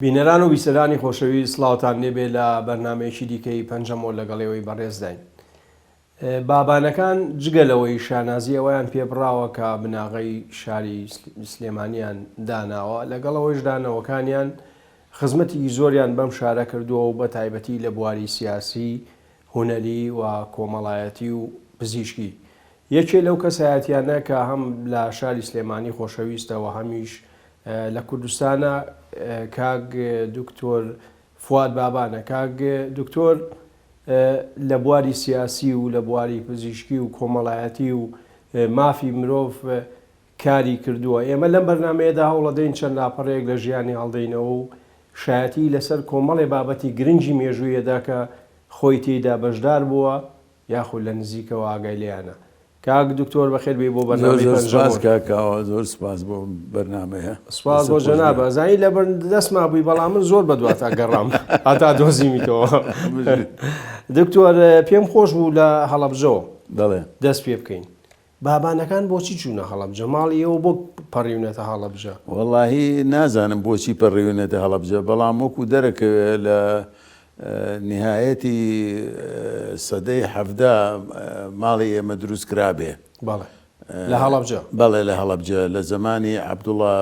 بینەران و بیسەرانی خۆشەویست سڵاوتان لێبێ لە بەرنامەیەکی دیکەی پەنجەمۆر لەگەڵ ئێوەی بەڕێزداین. بابانەکان جگە لەوەی شانازی ئەوەیان پێبڕاوە کە بناغەی شاری سلێمانیان داناوە، لەگەڵ ئەوەیشدا نەوەکانیان خزمەتێکی زۆریان بەم شارە کردووە و بە تایبەتی لە بواری سیاسی، هونەری و کۆمەڵایەتی و پزیشکی. یەکێ لەو کەسایەتیانە کە هەم لە شاری سلێمانی خۆشەویستە و هەمیش لە کوردستانە کاک دکتۆر فواد بابانە. کاک دکتۆر لە بواری سیاسی و لە بواری پزیشکی و کۆمەڵایەتی و مافی مرۆڤ کاری کردووە. ئێمە لەم بەرنامەیەدا هەوڵەدەین چەند لاپەڕەیەک لە ژیانی هەڵدەینەوە و شایەتی لەسەر کۆمەڵێ بابەتی گرنگی مێژوویەدا کە خۆی تێیدا بەشدار بووە یاخود لە نزیکەوە ئاگای لێیانە. کاک دکتۆر بەخێر بێی بۆ زۆر بەرنامەی زۆر سپاس پەنجەمۆر. کاک کاوە زۆر سپاس بۆ بەرنامەیە سپاس دەستت بۆ خۆش بێ. جەنابت ئەزانی لەبەر دەستما بووی بەڵام من زۆر بەدواتا گەڕام هەتا دۆزیمیتەوە. بژیت. دکتۆر پێم خۆش بوو لە هەڵەبجەوە بەڵێ. دەست پێ بکەین. بابانەکان بۆچی چوونە هەڵەبجە؟ ماڵی ئێوە بۆ پەڕیونەتە هەڵەبجە؟ وەڵاهی نازانم بۆچی پەڕیونەتە هەڵەبجە، بەڵام وەکو دەرەکەوێ لە نیهایەتی سەدەی 17 ماڵی ئێمە دروست کرابێ. بەڵێ لە هەڵەبجە. بەڵێ لە هەڵەبجە لە زەمانی عەبدوڵا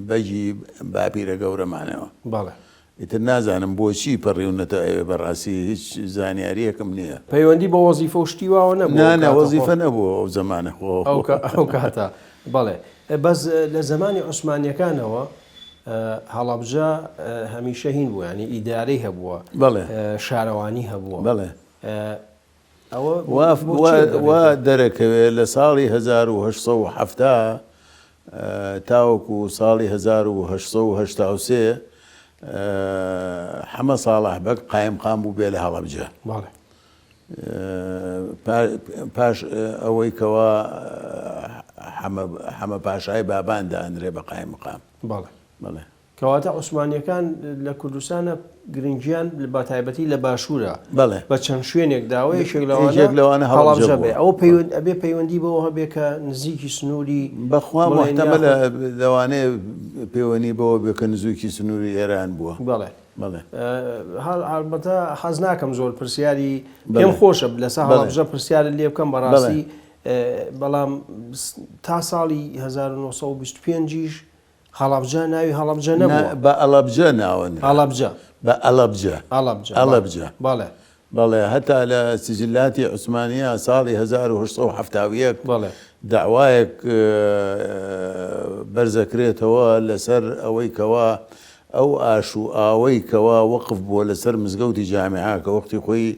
بەگی باپیرە گەورەمانەوە. بەڵێ. ئیتر نازانم بۆچی پەڕیونەتە ئەوێ بەڕاستی هیچ زانیاریەکم نییە. پەیوەندی بە وەزیفە و شتی واوە نەبووە نا ئەو نا کاتە خۆ؟ وەزیفە نەبووە ئەو زەمانە خۆ. ئەو کە ئەو کاتە بەڵێ بەس لە زەمانی عوسمانیەکانەوە هەڵەبجە هەمیشە هین بوو یانی ئیدارەی هەبووە بەڵێ. شارەوانی هەبووە. بەڵێ. ئەوە وا بۆ وا چی وا ئەگەڕێتەوە؟ دەرەکەوێ لە ساڵی 1870 تاوەکو ساڵی 1883 حەمە ساڵح بەگ قایمقام بووبێ لە هەڵەبجە. بەڵێ. پاش ئەوەی کەوا حەمە حەمە پاشای بابان دانرێ بە قایمقام. بەڵێ. بەڵێ. کەواتە عوسمانیەکان لە کوردستانە گرنگیان بە تایبەتی لە باشوورە بەڵێ. بە چەند شوێنێک داوە یەکێک لەوانە یەکێک لەوانە هەڵەبجە هەڵەبجە بێ بووە. ئەوە پەیوەند ئەبێ پەیوەندی بەوە هەبێ کە نزیکی سنووری بەخوا بڵێن موحتەمەلە یاخود لەوانەیە پەیوەنی بەوە بێ کە نزیکی سنووری ئێران بووە. بەڵێ. بەڵێ. هەڵبەتە حەز ناکەم زۆر پرسیاری پێم بەڵێ. خۆشە لەسەر بەڵێ. هەڵەبجە پرسیارت لێ بکەم بەڵێ. بەڕاستی بەڵام تا ساڵی 1925 یش هەڵەبجە ناوی هەڵەبجە نا نەبووە. بە ئەڵەبجە ناوەنرا. هەڵەبجە. بە ئەڵەبجە. ئەڵەبجە، بەڵێ. ئەڵەبجە. بەڵێ. بەڵێ هەتا لە سجلاتی عوسمانییە ساڵی 1871 بەڵێ. دەعوایەک بەرزەکرێتەوە لەسەر ئەوەی کەوا ئەو ئاش و ئاوەی کەوا وەقف بووە لەسەر مزگەوتی جامیعە کە وەختی خۆی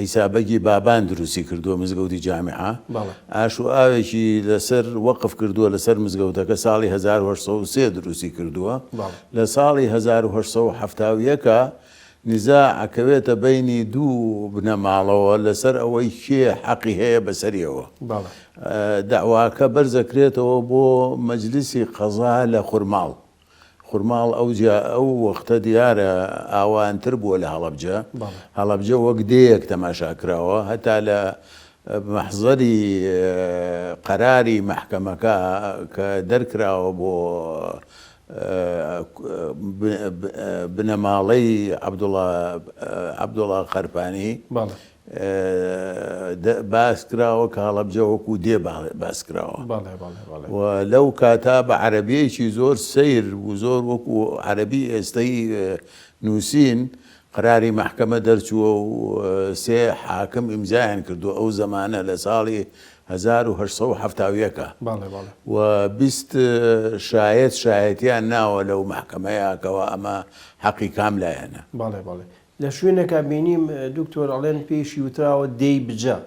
عیسا بەگی بابان دروستی کردووە مزگەوتی جامیعە ئاش و ئاوێکی لەسەر وەقف کردووە لەسەر مزگەوتەکە ساڵی 1803 دروستی کردووە لە ساڵی 1871 نزاع ئەکەوێتە بەینی دوو بنەماڵەوە لەسەر ئەوەی کێ حەقی هەیە بەسەریەوە دەعواکە بەرزەکرێتەوە بۆ مەجلیسی قەزا لە خورماڵ خورماڵ ئەو جا ئەو وەختە دیارە ئاوانتر بووە لە هەڵەبجە، هەڵەبجە وەک دێیەک تەماشا کراوە، هەتا لە مەحزەری قەراری مەحکەمەکە کە دەرکراوە بۆ بنەماڵەی عەبدوڵا عەبدوڵا قەرپانی باس کراوە کە هەڵەبجە وەکو دێ باس کراوە و لەو کاتە بە عەرەبیەکی زۆر سەیر و زۆر وەکو عەرەبی ئێستەی نووسین قراری مەحکەمە دەرچووە و سێ حاکم ئیمزایان کردووە ئەو زەمانە لە ساڵی 1871 و 20 شایەت شایەتیان ناوە لەو مەحکەمەیە کەوا ئەمە حەقی کام لایەنە. بەڵێ بەڵێ لە شوێنێکا بینیم دکتۆر ئەڵێن پێیشی وتراوە دێی بجە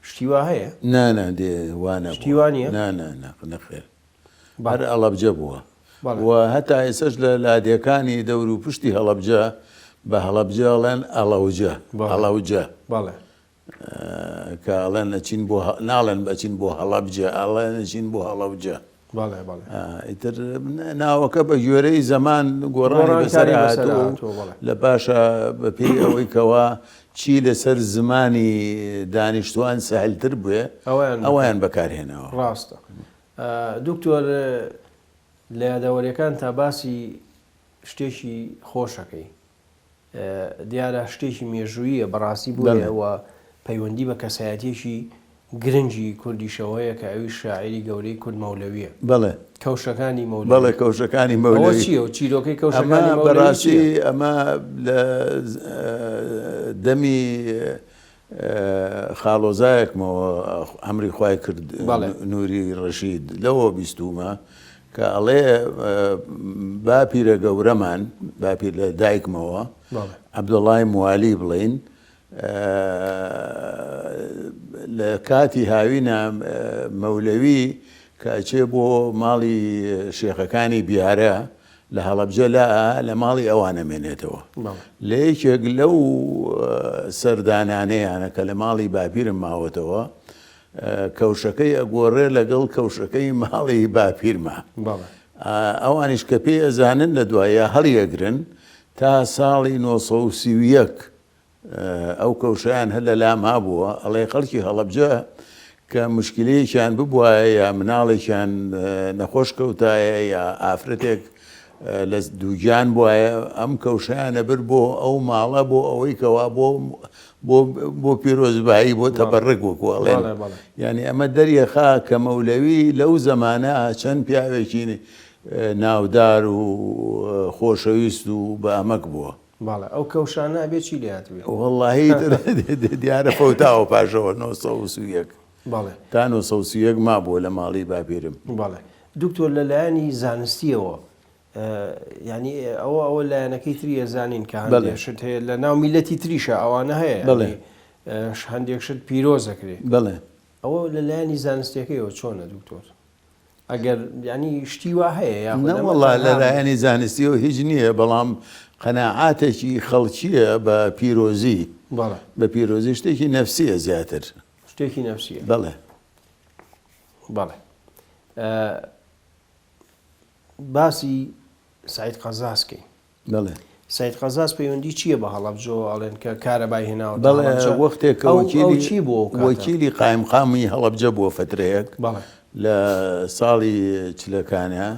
شتی وا هەیە؟ نا نا دێ وا نەبووە. شتی وا نییە؟ نا نا نا نەخێر هەر ئەڵەبجە بووە بەڵێ. و هەتا ئێستاش لە لادێکانی دەور و پشتی هەڵەبجە بە هەڵەبجە ئەڵێن ئەڵەوجە بەڵێ ئەڵەوجە. بەڵێ. کە ئەڵێن ئەچین بۆ ناڵێن ئەچین بۆ هەڵەبجە ئەڵێن ئەچین بۆ هەڵەوجە. بەڵێ بەڵێ. ئیتر ناوەکە بە گوێرەی زەمان گۆڕانی بەسەر هاتووە و لە پاشا بە پێی ئەوەی کەوا چی لەسەر زمانی دانیشتوان سەهلتر بوێ ئەویان بەکارهێناوە. ڕاستە دکتۆر لە یادەوەریەکانتا باسی. شتێکی خۆشەکەی دیارە شتێکی مێژووییە بەڕاستی بۆیە و پەیوەندی بە کەسایەتیەکی گرنگی کوردیشەوە هەیە کە ئەویش شاعیری گەورەی کورد مەولەویە. بەڵێ. کەوشەکانی مەولەوی. بەڵێ کەوشەکانی مەولەوی. ئەوە چییە و چیرۆکەی کەوشەکانی مەولەوی چییە؟ بەڕاستی ئەمە لە دەمی خاڵۆزایەکمەوە ئەمری خوای کرد نوری ڕەشید لەوە بیستوومە کە ئەڵێ باپیرە گەورەمان باپیر لە دایکمەوە عەبدوڵای موالی بڵین لە کاتی هاوینە مەولەوی کە ئەچێ بۆ ماڵی شێخەکانی بیارە لە هەڵەبجە لە لە ماڵی ئەوان ئەمێنێتەوە. لە یەکێک لەو سەردانانەیانە کە لە ماڵی باپیرم ماوەتەوە، کەوشەکەی ئەگۆڕێ لەگەڵ کەوشەکەی ماڵی باپیرما. ئەوانیش کە پێی ئەزانن لە دوایە هەڵیئەگرن تا ساڵی 931 ئەو کەوشەیان هەر لە لا مابووە، ئەڵێ خەڵکی هەڵەبجە کە مشکلەیەکیان ببوایە یا مناڵێکیان نەخۆش کەوتایە یا ئافرەتێک لە دووگیان بواە ئەم کەوشیان ئەبرد بۆ ئەو ماڵە بۆ ئەوەی کەوا بۆ بۆ بۆ پیرۆزبایی بۆ تەبەڕک وەکو ئەڵێن یعنی ئەمە دەریەخا کە مەولەوی لەو زەمانە چەند پیاوێکی ناودار و خۆشەویست و بە ئەمەک بووە. بەڵێ ئەو کەوشانە ئەبێ چی لێ هاتبێ؟ وەڵاهی دیارە فەوتاوە پاشەوە 931 بەڵێ تا 931 مابووە لە ماڵی باپیرم. بەڵێ دکتۆر لە لایەنی زانستیەوە یعنی ئەوە ئەوە لایەنەکەی تری ئەزانین کە هەندێک شت هەیە لە ناو میلەتی تریشە ئەوانە هەیە بەڵێ هەندێک شت پیرۆز ئەکرێ بەڵێ ئەوە لە لایەنی زانستیەکەیەوە چۆنە دکتۆر؟ ئەگەر یانی شتی وا هەیە یاخود ئەمە نەوەڵا لە تەنها لایەنی زانستیەوە هیچ نییە بەڵام قەناعاتێکی خەڵکییە بە پیرۆزی بەڵێ بە پیرۆزی شتێکی نەفسیە زیاتر شتێکی نەفسیە بەڵێ بەڵێ باسی سعید قەزاز کەین بەڵێ. سەید قەزاز پەیوەندی چییە بە هەڵەبجەوە ئەڵێن کە کارەبای هێناوەتە بەڵێ هەڵەبجە وەختێک کە ئەو ئەو وەکیلی چی بوو ئەو کاتە؟ وەکیلی قایمقامی هەڵەبجە بووە فەترەیەک بەڵێ. لە ساڵی چلەکانە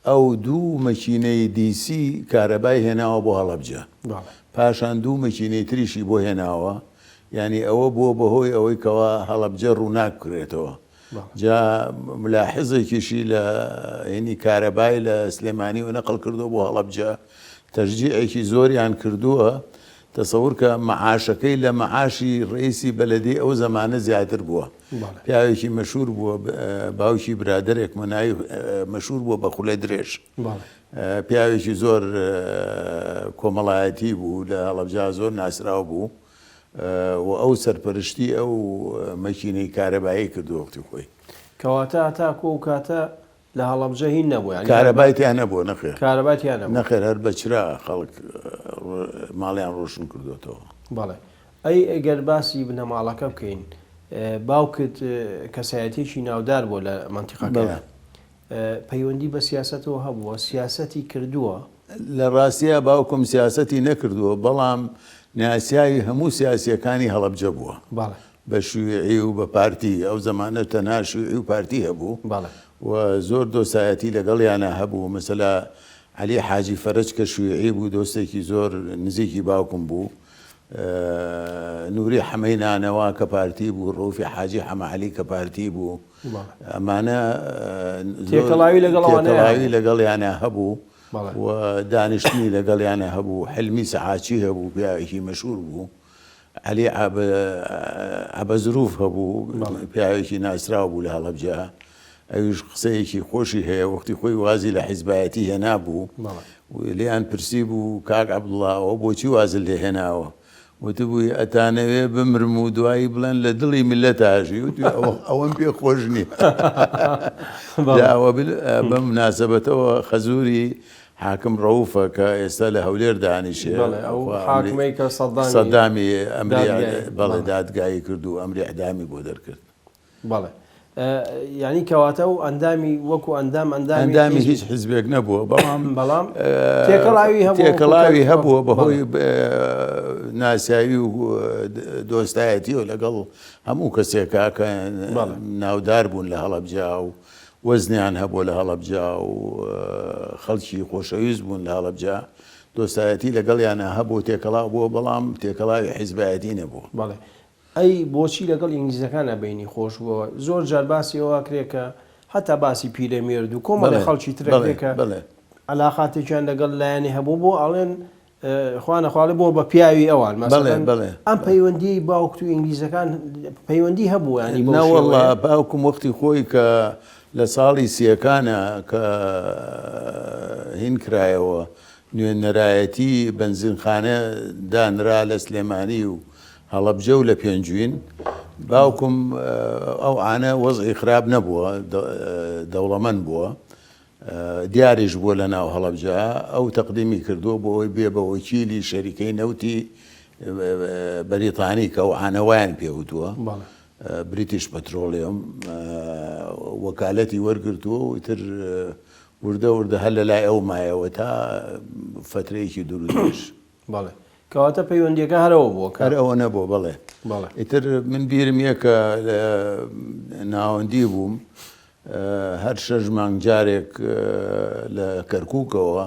ئەو دوو مەکینەی دیسی کارەبای هێناوە بۆ هەڵەبجە بەڵێ. پاشان دوو مەکینەی تریشی بۆ هێناوە یانی ئەوە بووە بەهۆی ئەوەی کەوا هەڵەبجە ڕووناک بکرێتەوە جا ملاحزێکیشی لە هینی کارەبای لە سلێمانی و نەقڵ کردووە بۆ هەڵەبجە تەشجیعێکی زۆریان کردووە تەسەور کە مەعاشەکەی لە مەعاشی ڕئیسی بەلەدی ئەو زەمانە زیاتر بووە پیاوێکی مەشهور بووە باوکی برادەرێکمە ناوی مەشهور بووە بە خولە درێژ پیاوێکی زۆر کۆمەڵایەتی بوو لە هەڵەبجە زۆر ناسراو بوو و ئەو سەرپەرشتی ئەو مەکینەی کارەبایی کردووە وەختی خۆی. کەواتە هەتاکو ئەو کاتە لە هەڵەبجە هین نەبوو یانی هەر بە. کارەبای تیا نەبووە نەخێر. کارەبای تیا نەبووە. نەخێر هەر بە چرا خەڵک ماڵیان ڕۆشن کردۆتەوە. بەڵێ ئەی گەر باسی بنەماڵەکە بکەین باوکت کەسایەتیەکی ناودار بووە لە مەنتیقەکەیا. بەڵێ. پەیوەندی بە سیاسەتەوە هەبووە؟ سیاسەتی کردووە؟ لە ڕاستیا باوکم سیاسەتی نەکردووە، بەڵام ناسیاوی هەموو سیاسییەکانی هەڵەبجە بووە. بەڵێ. بە شیوعی و بە پارتی، ئەو زەمانە تەنها شیوعی و پارتی هەبوو. بەڵێ. و زۆر دۆستایەتی لەگەڵیانا هەبوو، مەسەلا عەلی حاجی فەرەج کە شیوعی بوو دۆستێکی زۆر نزیکی باوکم بوو. نوری حەمەی نانەوا کە پارتی بوو، ڕەوفی حاجی حەمە عەلی کە پارتی بوو. ئەمانە تێکەڵاوی لەگەڵ تێکەڵاوی لەگەڵیانە هەبوو و دانیشتنی لەگەڵیانە هەبوو حلمی سەعاچی هەبوو پیاوێکی مەشهور بوو عەلی عەبەزروف هەبوو پیاوێکی ناسراو بوو لە هەڵەبجە ئەویش قسەیەکی خۆشی هەیە وەختی خۆی وازی لە حیزبایەتی هێنا بوو لێیان پرسی بوو کاک عەبدوڵا ئەوە بۆچی وازت لێ هێناوە وتبووی ئەتانەوێ بمرم و دوایی بڵێن لە دڵی میللەتا ئەژی وتوی ئەوە ئەوەم پێ خۆش نییە جا ئەوە بەم مناسەبەتەوە خەزووری حاکم ڕەوفە کە ئێستا لە هەولێر دانیشێ بەڵێ ئەو حاکمەی کە سەدامی سەدامی ئەمری دادگایی بەڵێ دادگایی کرد و ئەمری ئیعدامی بۆ دەرکرد. بەڵێ یانی کەواتە ئەو ئەندامی وەکو ئەندام ئەندامی ئەندامی هیچ حزبێک نەبووە بەڵام بەڵام تێکەڵاوی هەبووە تێکەڵاوی هەبووە بەهۆی ناسیاوی و دۆستایەتیەوە لەگەڵ هەموو کەسێکا کە ناودار بوون لە هەڵەبجە و. وەزنیان هەبووە لە هەڵەبجە و خەڵکی خۆشەویست بوون لە هەڵەبجە، دۆستایەتی لەگەڵیانا هەبوو تێکەڵاو بووە بەڵام تێکەڵاوی حیزبایەتی نەبووە. بەڵێ. ئەی بۆچی لەگەڵ ئینگلیزەکانا بەینی خۆش بووە؟ زۆر جار باسی ئەوە ئەکرێ کە هەتا باسی پیرەمێرد و کۆمەڵێ خەڵکی تر ئەکرێ کە عەلاقاتێکیان لەگەڵ لایەنێ هەبوو بۆ ئەڵێن خوا نەخواڵێ بۆ بە پیاوی ئەوان مەسەلەن ئەم پەیوەندیی باوکت و ئینگلیزەکان پەیوەندی هەبوو ینی بەو نەوەڵا باوکم وەختی خۆی کە لە ساڵی سیەکانە کە هین کرایەوە نوێنەرایەتی بەنزینخانە دانرا لە سلێمانی و هەڵەبجە و لە پێنجوین باوکم ئەو عانە وەزعی خراپ نەبووە دەوڵەمەند بووە دیاریش بووە لە ناو هەڵەبجە، ئەو تەقدیمی کردووە بۆ ئەوەی بێ بە وەکیلی شەریکەی نەوتی بەریتانی کە ئەو عانە وایان پێ وتووە، بریتیش پەترۆڵیۆم، وەکالەتی وەرگرتووە و ئیتر وردە وردە هەر لە لای ئەو مایەوە تا فەترەیەکی دوور و درێژ. بەڵێ. کەواتە پەیوەندییەکە هەر ئەوە بووە کە. هەر ئەوە نەبووە، بەڵێ. بەڵێ. ئیتر من بیرم یە کە لە ناوەندی بووم، هەر شەش مانگ جارێک لە کەرکووکەوە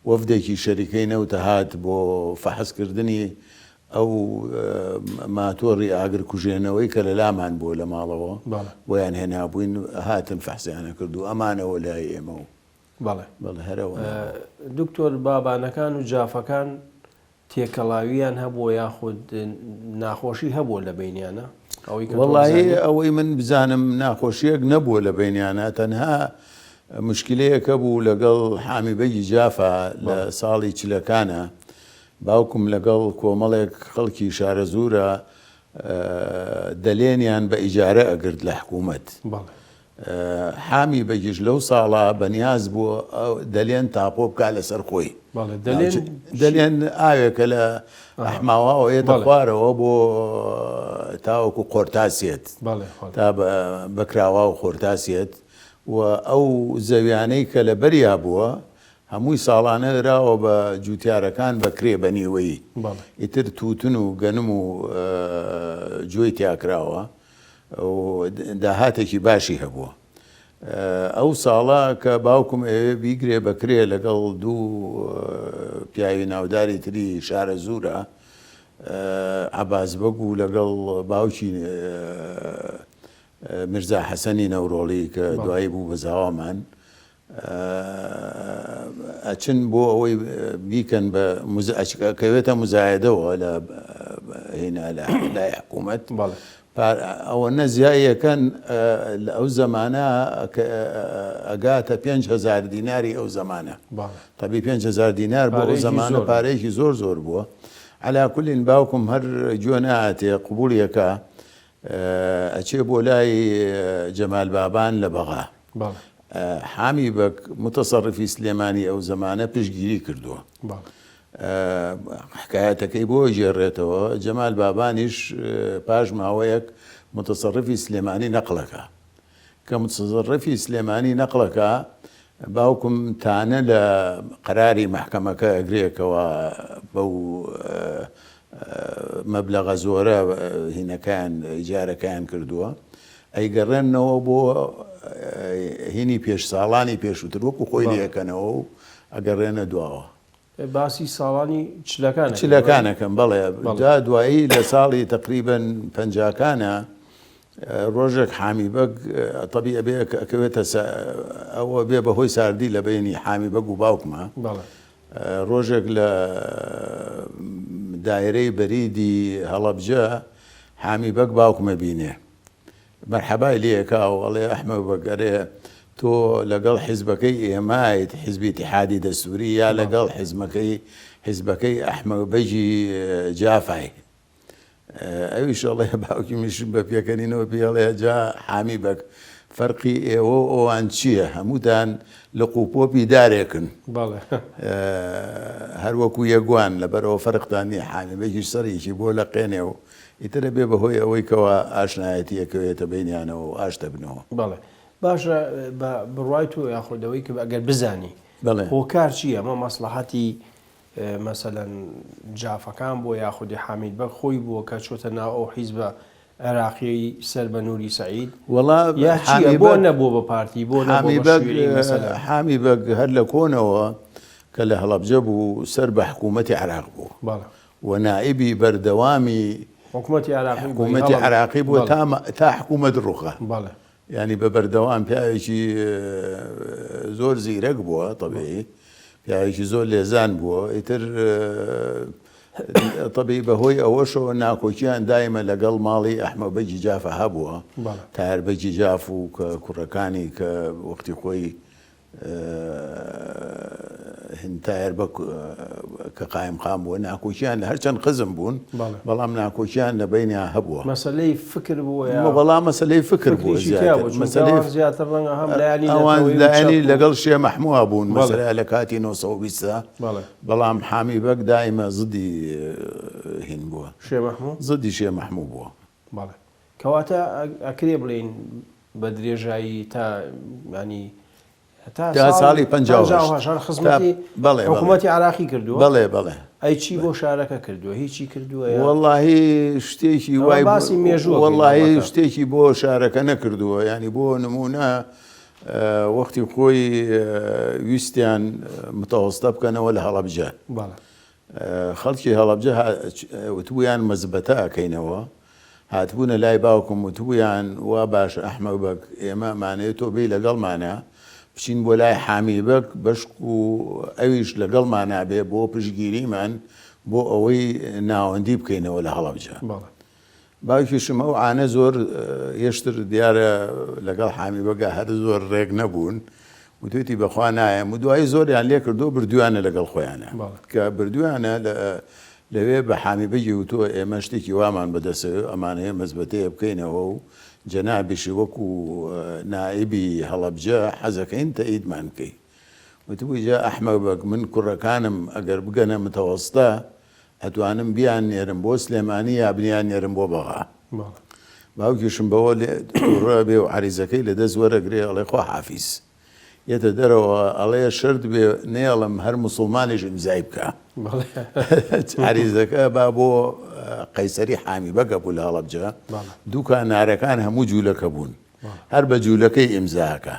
وەفدێکی شەریکەی نەوت هات بۆ فەحسکردنی ئەو ماتۆڕی ئاگرکوژێنەوەی کە لە لامان بووە لە ماڵەوە بۆیان هێنابووین، هاتن فەحسیان ئەکرد و ئەمانەوە لای ئێمە و. بەڵێ. بەڵێ هەر ئەوە. دکتۆر بابانەکان و جافەکان تێکەڵاوییان هەبووە یاخود ناخۆشی هەبووە لە بەینیانا؟ ئەوەی کە تۆ وەڵایی بزانی؟ ئەوەی من بزانم ناخۆشییەک نەبووە لە بەینیانا تەنها موشکیلەیەک هەبوو لەگەڵ حامی بەگی جافا لە بەڵێ. ساڵی چلەکانا باوکم لەگەڵ کۆمەڵێک خەڵکی شارەزوورا دەلێنیان بە ئیجارە ئەگرت لە حکوومەت. بەڵێ. حامی بەگیش لەو ساڵە بەنیاز بوو دەلێن تاپۆ بکا لەسەر خۆی. بەڵێ دەلێن دەلێن ئاوێکە لە ئەحماواوە یەتە خوارەوە بۆ تاوەکو قۆرتاسیەت تا بەکراوا و قۆرتاسیەت و ئەو زەویانەی کە لە بەریا بووە هەمووی ساڵانە دراوە بە جوتیارەکان بە کرێ بە نیوەیی ئیتر تووتن و گەنم و جۆی تیاکراوە و داهاتێکی باشی هەبووە. ئەو ساڵە کە باوکم ئەیەوێ بیگرێ بە کرێ لەگەڵ دوو پیاوی ناوداری تری شارەزوورە، عەباس بەگ و لەگەڵ باوکی میرزا حەسەنی نەورۆڵی کە دوایی بوو بە زاوامان، ئەچن بۆ ئەوەی بیکەن بە ئەکەوێتە مزایدەوە لە هینا لە لای حکوومەت ئەوە نەزیایەکەن لە ئەو زەمانە ئەگاتە 5هزار دیناری ئەو زەمانە تەبی 5هزار دینار بۆ ئەو زەمانە پارەیەکی زۆر زۆر بووە علا کولین باوکم هەر گوێ ناتێ قوبولیەکە ئەچێ بۆ لای جەمال بابان لە بەغا. حامی بەگ موتەسەڕیفی سلێمانی ئەو زەمانە پشتگیری کردووە. حکایەتەکەی بۆ گێڕێتەوە، جەمال بابانیش پاش ماوەیەک موتەسەڕیفی سلێمانی نەقڵەکا. کە موتەسەڕیفی سلێمانی نەقڵەکا، باوکم تانە لە قەراری مەحکەمەکە ئەگرێ کەوا بەو مەبلەغە زۆرە هینەکەیان ئیجارەکەیان کردووە ئەیگەڕێننەوە بۆ هینی پێش ساڵانی پێشووتر وەکو خۆی لێکەنەوە و ئەگەڕێنە دواوە. باسی ساڵانی چلەکان چلەکان ئەکەم بەڵێ جا دوایی لە ساڵی تەقریبەن پەنجاکانە ڕۆژێک حامی بەگ تەبی ئەبێ ئەکەوێتە ئەوە بێ بەهۆی ساردی لە بینی حامی بەگ و باوکمە ڕۆژێک لە دایرەی بەریدی هەڵەبجە حامی بەگ باوکمە بینێ مەرحەبای لێ ئەکا و ئەڵێ ئەحمە بەگ ئەرێ تۆ لەگەڵ حیزبەکەی ئێمایت، حیزبی ئیتیحادی دەستووری، یا لەگەڵ حیزمەکەی حیزبەکەی ئەحمە بەگی جافای؟ ئەویش ئەڵێ باوکیمیش بە پێکەنینەوە پێی ئەڵێ جا حامی بەگ فەرقی ئێوە و ئەوان چییە؟ هەمووتان لق و پۆپی دارێکن. بەڵێ. هەر وەکوو یەک وان، لەبەرئەوە فەرقتان نییە. حامی بەگیش سەرێکی بۆ لەقێنێ و ئیتر ئەبێ بە هۆی ئەوەی کەوا ئاشنایەتی ئەکەوێتە بەینیانەوە و ئاش دەبنەوە. بەڵێ. باشە بە بڕوای تۆ یاخود ئەوەی کە ئەگەر بزانی بەڵێ. هۆکار چییە؟ ئەمە مەسڵەحەتی مەسەلەن جافەکان بووە یاخودی حامید بەگ خۆی بووە کە چۆتە ناو ئەو حیزبە؟ عێراقیەی سەر بە نوری سەعید وەڵا یا چیە حامی بۆ بەگ نەبووە بە پارتی بۆ نەبووە حامی بە بەگ شیوعی مەسەلەن؟ حامی بەگ هەر لە کۆنەوە کە لە هەڵەبجە بوو سەر بە حکوومەتی عێراق بوو بەڵێ. و نائیبی بەردەوامی حکوومەتی عێراقی بووی حکوومەتی هەڵە عێراقی بووە بەڵێ تا تا حکوومەت ڕووخا. بەڵێ. یانی بە بەردەوام پیاوێکی زۆر زیرەک بووە تەبیعی پیاوێکی زۆر لێزان بووە ئیتر تەبیعی بەهۆی ئەوەشەوە ناکۆکیان دایمە لەگەڵ ماڵی ئەحمە بەگی جافە هەبووە تاهر بەگی جاف و کە کوڕەکانی کە وەختی خۆی هند تایەر بەگ کە قایمقام بووە ناکۆکیان لە هەرچەند خزم بوون بەڵام ناکۆکیان لە بینیان هەبووە. مەسەلەی فکر بووە یا وەڵا مەسەلەی فکر بووە فکریشی تیا زیاتر بوو چونکە مەسەلەی ئەوان زیاتر ڕەنگە هەم لایەنی ئەوان نەتەوەیی و چەپ لایەنی بوون. لەگەڵ شێ مەحمووە بوون بەڵێ. مەسەلە لە کاتی 920 دا بەڵێ. بەڵام حامی بەگ دایمە زدی هین بووە شێ مەحموو؟ زدی شێ مەحموو بووە. بەڵێ. کەواتە ئەکرێ بڵێین بە درێژایی تا یانی تا ساڵی 58 هەر خزمەتی بەڵێ حکوومەتی عراقی کردووە بەڵێ بەڵێ ئەی چی بۆ شارەکە کردووە هیچی کردووە وەڵاهی شتێکی وای باسی مێژوو وەڵاهی شتێکی بۆ شارەکە نەکردووە ینی بۆ نمونە وەختی خۆی ویستیان متەوەستە بکەنەوە لە هەڵەبجە خەڵکی هەڵەبجە وتبوویان مەزبەتە ئەکەینەوە، هاتبوونە لای باوکم وتبوویان وا باشە ئەحمەد بەگ ئێمە ئەمانەوێ تۆ بێی لەگەڵمانا بچین بۆ لای حامی بەگ بەشکو ئەویش لەگەڵمانا بێ بۆ پشتگیریمان بۆ ئەوەی ناوەندی بکەینەوە لە هەڵەبجە. باوکیشم ئەو عانە زۆر یەشتر دیارە لەگەڵ حامی بەگا هەر زۆر ڕێک نەبوون وتوێتی بەخوا نایەم و دوایی زۆریان لێ کردو بردویانە لەگەڵ خۆیانە کە بردویانە لەوێ بە حامی بەگی وتووە ئێمە شتێکی وامان بەدەسەوێ ئەمانەیە مەزبەتەیە بکەینەوە و جەنابیشی وەکو نائیبی هەڵەبجە حەزەکەین تەئیدمان بکەی وتبووی جا ئەحمە بەگ من کوڕەکانم ئەگەر بگەنە متەوەستە ئەتوانم بیان نێرم بۆ سلێمانی یا بنیان نێرم بۆ بەغا. باوکیشم بەوە لێ تووڕە بێ و عەریزەکەی لە دەست وەرەگرێ ئەڵێ خوا حافیز. یەتە دەرەوە ئەڵێ شەرت بێ نەیەڵم هەر موسڵمانیش ئیمزای بکا. عەریزەکە با بۆ قەیسەری حامی بەگ هەبوو لە هەڵەبجە. دووکانارەکان هەموو جوولەکە بوون. هەر بە جوولەکەی ئیمزا ئەکا.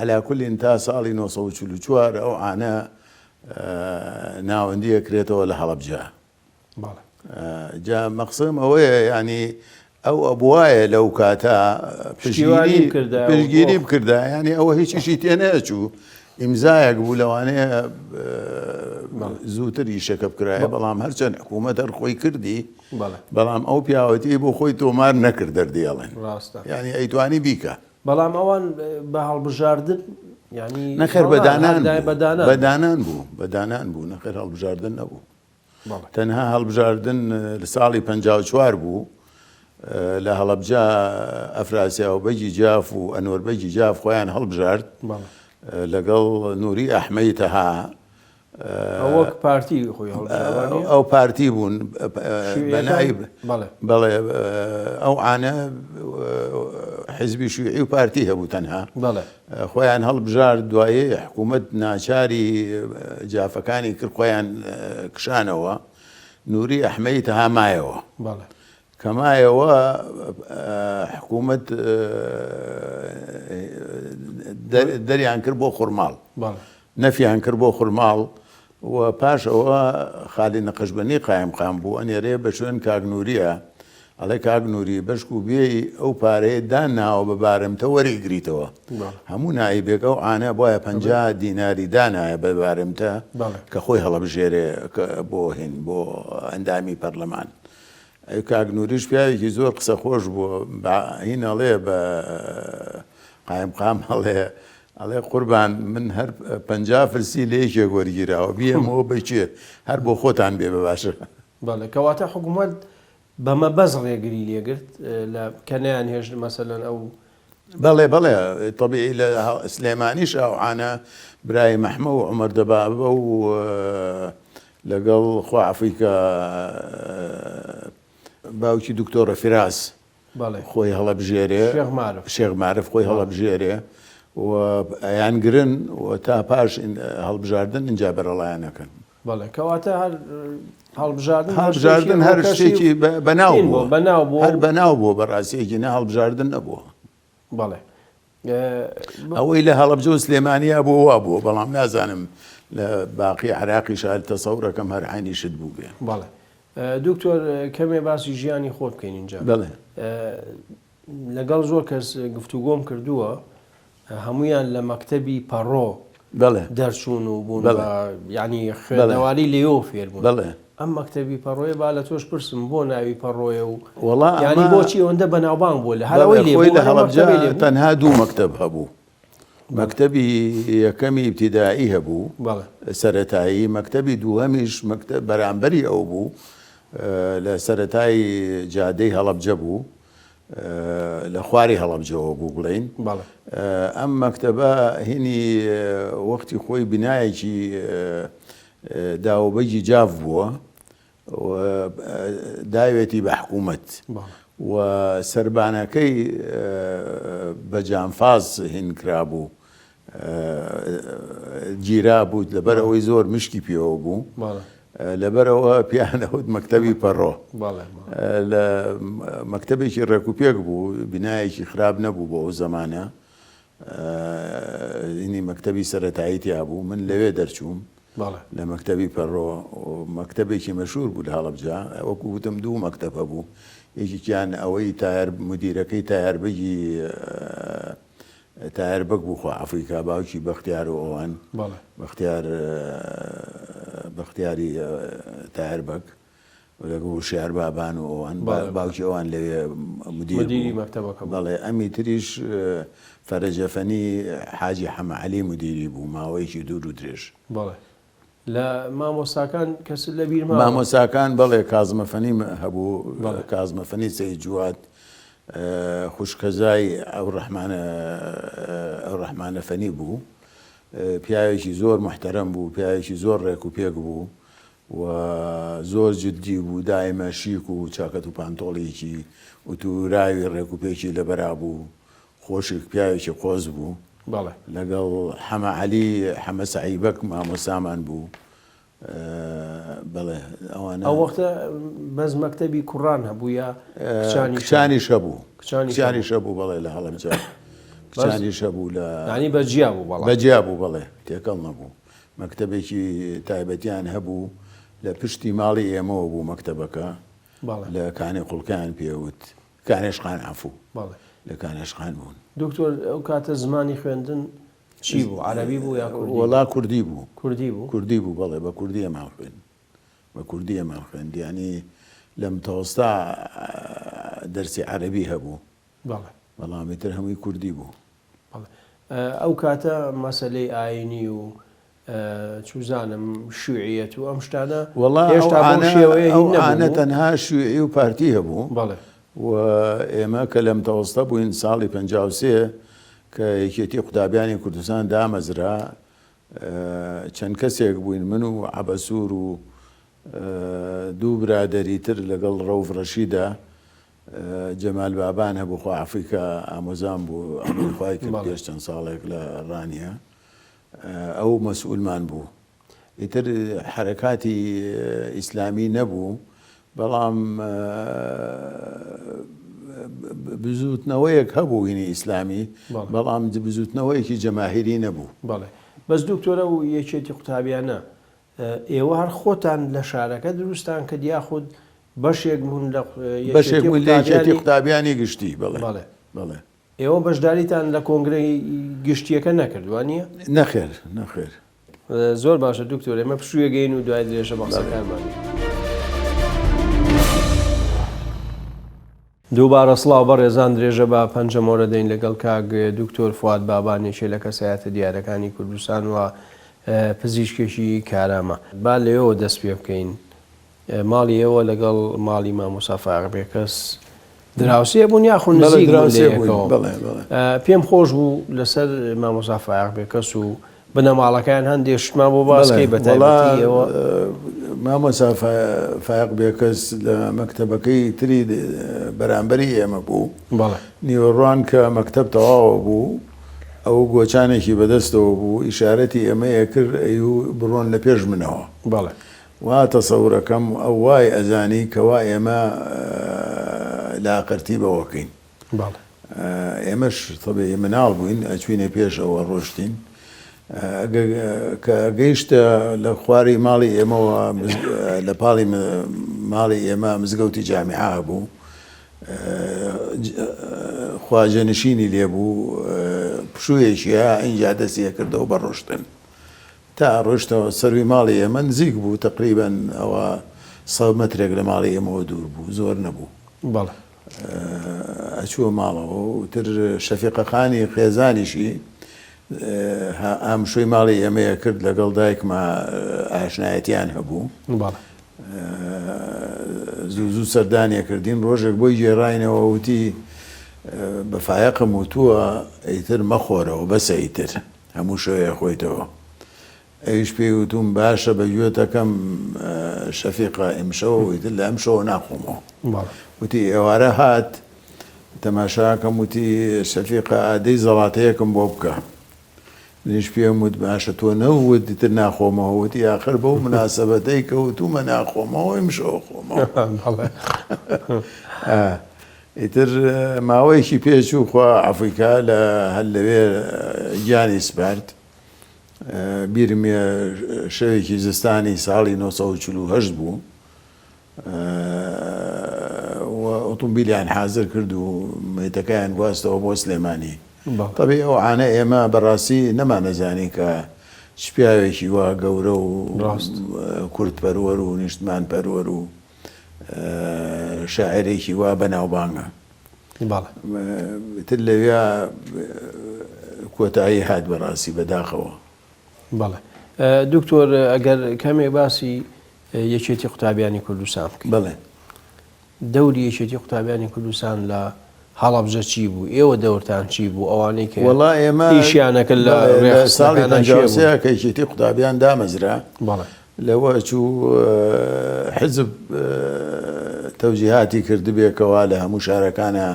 عەلا کولین تا ساڵی 944 ئەو عانە ناوەندی ئەکرێتەوە لە هەڵەبجە. جا مەقسەم ئەوەیە ینی ئەو ئەبوایە لەو کاتە پشتگیری بکردا ینی ئەوە هیچیشی تێ نەچوو ئیمزایەک بوو لەوانەیە زووتر ئیشەکە بکرایە بەڵام هەرچەند حکوومەت هەر خۆی کردی بەڵام ئەو پیاوەتی بۆ خۆی تۆمار نەکرد دەردیڵێن ینی ئەیتوانی بیکە بەڵام ئەوان بە هەڵبژاردن یانی نەخێر بە دانان بە دانان بە دانان بوو بە دانان بوو نەخێر هەڵبژاردن نەبوو تەنها هەڵبژاردن لە ساڵی 54 بوو لە هەڵەبجە ئەفراسیا و بەگی جاف و ئەنوەر بەگی جاف خۆیان هەڵبژارد لەگەڵ نوری ئەحمەی تەها وەک پارتی خۆی هەڵبژاردووە؟ ئەو پارتی بوون بە نائیب بەڵێ ئەو عانە حزبی شیوعی و پارتی هەبوو تەنها خۆیان هەڵبژارد دوایی حکوومەت ناچاری جافەکانی کرد خۆیان کشانەوە نوری ئەحمەی تەها مایەوە کە مایەوە حکوومەت دەریان کرد بۆ خورماڵ نەفیان کرد بۆ خورماڵ و پاش ئەوە خالید نەقشبەندی قایمقام بوو ئەنێرێ بە شوێن کاک نوریە ئەڵێ کاک نوری بەشکو بێی ئەو پارەیە دان ناوە بە بارمتە وەری گریتەوە هەموو نایبێک ئەو عانە بۆیە 50 دیناری دانایە بە بارمتە کە خۆی هەڵەبژێرێ بۆ هین بۆ ئەندامی پەرلەمان ئەی کاک نوریش پیاوێکی زۆر قسە خۆش بووە بە هین ئەڵێ بە قایمقام ئەڵێ ئەڵێ قوربان من هەر 50 فلسی لە یەکێک وەرگیراوە بیەمەوە بە کێ هەر بۆ خۆتان بێ بە باشە. بەڵێ کەواتە حکوومەت بە مەبەست ڕێگری لێگرت لە کە نەیانهێشت مەسەلەن ئەو بەڵێ بەڵێ تەبیعی لە سلێمانیش ئەوعانە برای مەحمە و عومەر دەبابە و لەگەڵ خوا عەفوی کە باوکی دکتۆرە فراس خۆی هەڵەبژێرێ شێخ مارف خۆی هەڵەبژێرێ و ئەیانگرن و تا پاش هەڵبژاردن ئینجا بەرەڵایان ئەکەن. بەڵێ کەواتە هەر هەڵبژاردن هەڵبژاردن هەر شتێکی بەناو بووە بەناو بووە هەر بەناو بووە بەڕاستیەکی نە هەڵبژاردن نەبووە. بەڵێ ئەوەی لە هەڵەبجە و سلێمانیا بووە وا بووە بەڵام نازانم لە باقی عراقیش هەر تەسەورەکەم هەر عەینی شت بووبێ. بەڵێ دکتۆر کەمێ باسی ژیانی خۆت بکەین اینجا. بەڵێ. لەگەڵ زۆر کەس گفتوگۆم کردووە هەموویان لە مەکتەبی پەڕۆ بەڵێ دەرچوون و بوون بەڵێ. بە یعنی خوێندەواری لێیەوە فێر بوون. بەڵێ. ئەم مەکتەبی پەڕۆیە با لە تۆش پرسم بۆ ناوی پەڕۆیە و وەڵا یعنی ئەمە بۆچی ئەوەندە بەناوبانگ بووە لە هەر بەڵێ ئەوەی لێ خۆی بوو لە هەر ئەو هەڵەبجە مەکتەبەی لێ بوو؟ تەنها دوو مەکتەب هەبوو مەکتەبی یەکەمی ئیبتیدائی هەبوو بەڵێ. سەرەتایی مەکتەبی دووهەمیش مەکتەب بەرامبەری ئەو بوو لە سەرەتای جادەی هەڵەبجە بوو لە خواری هەڵەبجەوە بوو بڵێین ئەم مەکتەبە هینی وەختی خۆی بینایەکی داوەبەگی جاف بووە داوێتی بە حکوومەت و سربانەکەی بە جانفاز هین کرابوو گیرابوو لەبەرئەوەی زۆر مشکی پێوە بوو لەبەرئەوە پێیان ئەوت مەکتەبی پەڕۆ لە مەکتەبێکی ڕێکوپێک بوو بینایەکی خراپ نەبوو بۆ ئەو زەمانە هینی مەکتەبی سەرەتایی تیا بوو من لەوێ دەرچووم لە مەکتەبی پەڕۆ مەکتەبێکی مەشهور بوو لە هەڵەبجە وەکو وتم دوو مەکتەب هەبوو یەکێکیان ئەوەی تایەر مدیرەکەی تایەر بەگی تاهێر بەگ بوو خوا عەفوی کا باوکی بەختیار و ئەوان بەڵێ. بەختیار بەختیاری تاهێر بەگ لەگەڵ وشیار بابان و ئەوان بەڵێ بەڵێ. باوکی ئەوان لەوێ مدیر مدیری بوو مەکتەبەکە بوو. بەڵێ ئەمی تریش فەرەجەفەنی حاجی حەمە عەلی مدیری بوو ماوەیەکی دوور و درێژ. بەڵێ لە مامۆستاکان کەست لە بیر ماوە؟ مامۆستاکان بەڵێ کازمەفەنیم هەبوو بەڵێ. کازمەفەنی سەید جواد خوشکەزای ئەوڕەحمانە ئەوڕەحمانەفەنی بوو پیاوێکی زۆر موحتەرەم بوو پیاوێکی زۆر ڕێک و پێک بوو و زۆر جدی بوو دایمە شیک و چاکەت و پانتۆڵیکی ئوتوراوی ڕێک و پێکی لەبەرا بوو خۆشی پیاوێکی قۆز بوو. بەڵێ. لەگەڵ حەمە عەلی حەمە سەعی بەگ مامۆستامان بوو. بەڵێ ئەوانە. ئەو وەختە بەس مەکتەبی کوڕان هەبوو یا کچانیش هەبوو؟ کچانیش هەبوو. کچانیش کچانیش هەبوو بەڵێ لە هەڵەبجە. کچانیش هەبوو لە. یانی بە جیا بوو بەڵام. بە جیا بوو بەڵێ تێکەڵ نەبوو. مەکتەبێکی تایبەتیان هەبوو لە پشتی ماڵی ئێمەوە بوو مەکتەبەکە. بەڵێ. لە کانی قوڵکەیان پێ وت. کانێشخان عەفوو. بەڵێ. لە کانێشخان بوون. دکتۆر ئەو کاتە زمانی خوێندن چی بوو؟ عەرەبی بوو یا کوردی بوو؟ وەڵا کوردی بوو. کوردی بوو؟ کوردی بوو بەڵێ بە کوردی ئەمان خوێند. بە کوردی ئەمان خوێند یانی لە متەوەستا دەرسی عەرەبی هەبوو. بەڵێ. بەڵام ئیتر هەمووی کوردی بوو. بەڵێ. ئەو کاتە مەسەلەی ئایینی و چوزانم شیوعیەت و ئەم شتانە وەڵا ئەو هێشتا بەو عانە شێوەیە ئەو هین نەبوو عانە بوو؟ تەنها شیوعی و پارتی هەبوو بەڵێ. و ئێمە کە لە متەوەستە بووین ساڵی 53 کە یەکێتی قوتابیانی کوردستان دامەزرا چەند کەسێک بووین من و عەبەسوور و دوو برادەری تر لەگەڵ ڕەوف ڕەشیدا جەمال بابان هەبوو خوا عەفوی کا ئامۆزام بوو ئەمری خوای کرد بەڵێ. پێش چەند ساڵێک لە ڕانیە ئەو مەسئولمان بوو ئیتر حەرەکاتی ئیسلامی نەبوو بەڵام بزووتنەوەیەک هەبوو هینی ئیسلامی بەڵام بزووتنەوەیەکی جەماهیری نەبوو. بەڵێ بەس دکتۆر ئەو یەکێتی قوتابیانە ئێوە هەر خۆتان لە شارەکە دروستان کرد یاخود بەشێک بوون لە بەشێک یەکێتی بوون لە یەکێتی قوتابیانی قوتابیانی گشتی بەڵێ بەڵێ بەڵێ. ئێوە بەشداریتان لە کۆنگرەی گشتیەکە نەکرد وانیە؟ نەخێر نەخێر. زۆر باشە دکتۆر ئێمە پشوویەگەین و دوای درێژە بە قسەکانمان. دووبارە سڵاو بەڕێزان درێژە بە پەنجەمۆرە دەین لەگەڵ کاک دکتۆر فواد بابان یەکێ لە کەسایەتە دیارەکانی کوردستان و پزیشکێکی کارامە. با لەوێوە دەست پێ بکەین ماڵی ئێوە لەگەڵ ماڵی مامۆستا فایەق بێکەس دراوسێ بوون یاخۆ بەڵێ نزیک بوون لە دراوسێ بووین یەکەوە؟ بەڵێ بەڵێ. پێم خۆش بوو لەسەر مامۆستا فایەق بێکەس و بنەماڵەکەیان هەندێ شتمان بۆ باس بەڵێ کەی بە وەڵا تایبەتی ئێوە. مامۆستا فایەق بێکەس لە مەکتەبەکەی تری بەرامبەری ئێمە بوو. بەڵێ. نیوەڕوان کە مەکتەب تەواوە بوو. ئەو گۆچانێکی بەدەستەوە بوو ئیشارەتی ئێمەی ئەکرد ئەیوو بڕۆن لە پێش منەوە. بەڵێ. وا تەسەورەکەم ئەو وای ئەزانی کەوا ئێمە لاقرتی بەوەکەین. بەڵێ. ئێمەش تەبیعی مناڵ بووین ئەچوینە پێش ئەوە ڕۆشتین. کە گەیشتە لە خواری ماڵی ئێمەوە لە پاڵی ماڵی ئێمە مزگەوتی جامیعە هەبوو. خواجەنشینی لێ بوو پشوویەکی ها ئینجا دەستی ئەکردەوە بە ڕۆشتن. تا ڕۆیشتەوە سەروی ماڵی ئێمە نزیک بوو تەقریبەن ئەوە سەد مەترێک لە ماڵی ئێمەوە دوور بوو زۆر نەبوو. بەڵێ. ئەچووە ماڵەوە و تر شەفیقە خانی خێزانیشی ئامشۆی ماڵی ئێمەیە کرد لەگەڵ دایکما ئاشنایەتیان هەبوو. بەڵێ. زوو زوو سەردانیە کردین ڕۆژێک بۆی گێڕاینەوە وتی بە فایەقم وتووە ئیتر مەخۆرەوە بەسە ئیتر. هەموو شەوێ ئەخۆیتەوە. ئەویش پێی وتووم باشە بە گوێتەکەم شەفیقە ئیمشەو ئیتر لە ئەمشەوە ناخۆمەوە. وتی ئێوارە هات تەماشاکەم وتی شەفیقە ئادەی زەڵاتەیەکم بۆ بکە. منیش پێم وت باشە تۆ نەوت ئیتر ناخۆمەوە وتی ئاخر بەو مناسەبەتەی کە وتوومە ناخۆمەوە ئیمشەو خۆمەوە. ئیتر ماوەیەکی پێ چوو خوا عەفوی کا لە هەر لەوێ گیانی سپارد. بیرم یە شەوێکی زستانی ساڵی 1948 بوو و ئۆتۆمبیلیان حازر کرد و مەیتەکەیان گواستەوە بۆ سلێمانی. تەبی ئەو عانە ئێمە بەڕاستی نەمانەزانی کە چ پیاوێکی وا گەورە و کوردپەروەر و نیشتمانپەروەر و شاعێرێکی وا بەناوبانگە. بەڵێ. ئیتر لەویا کۆتایی هات بەڕاستی بەداخەوە. بەڵێ دکتۆر ئەگەر کەمێک باسی یەکێتی قوتابیانی کوردستان بکەین. بەڵێ. دەوری یەکێتی قوتابیانی کوردستان لە هەڵەبجە چی بوو؟ ئێوە دەورتان چی بوو؟ ئەوانەی کە وەڵا ئێمە ئیشیان ئەکرد لە بەڵێ لە ساڵی ڕێکخستنەکانا کێ بوون؟ 53 کە یەکێتی قوتابیان دامەزرا بەڵێ. لەوە ئەچوو حزب تەوجیهاتی کردبێ کەوا لە هەموو شارەکانا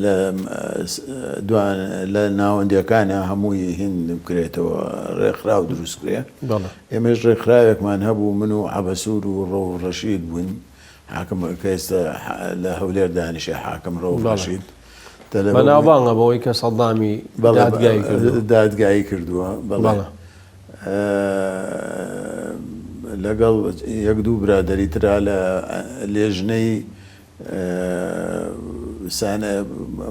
لە لە ناوەندیەکانا هەمووی هین بکرێتەوە ڕێکخراو دروست کرێ. ئێمەش ڕێکخراوێکمان هەبوو من و عەبەسوور و ڕەوف ڕەشید بووین حاکم کە ئێستا لە هەولێر دانیشێ حاکم ڕەوف ڕەشید بەناوبانگە بەوەی کە سەدامی دادگایی کردووە. دادگایی کردووە بەڵێ. لەگەڵ یەک دوو برادەری ترا لە لێژنەی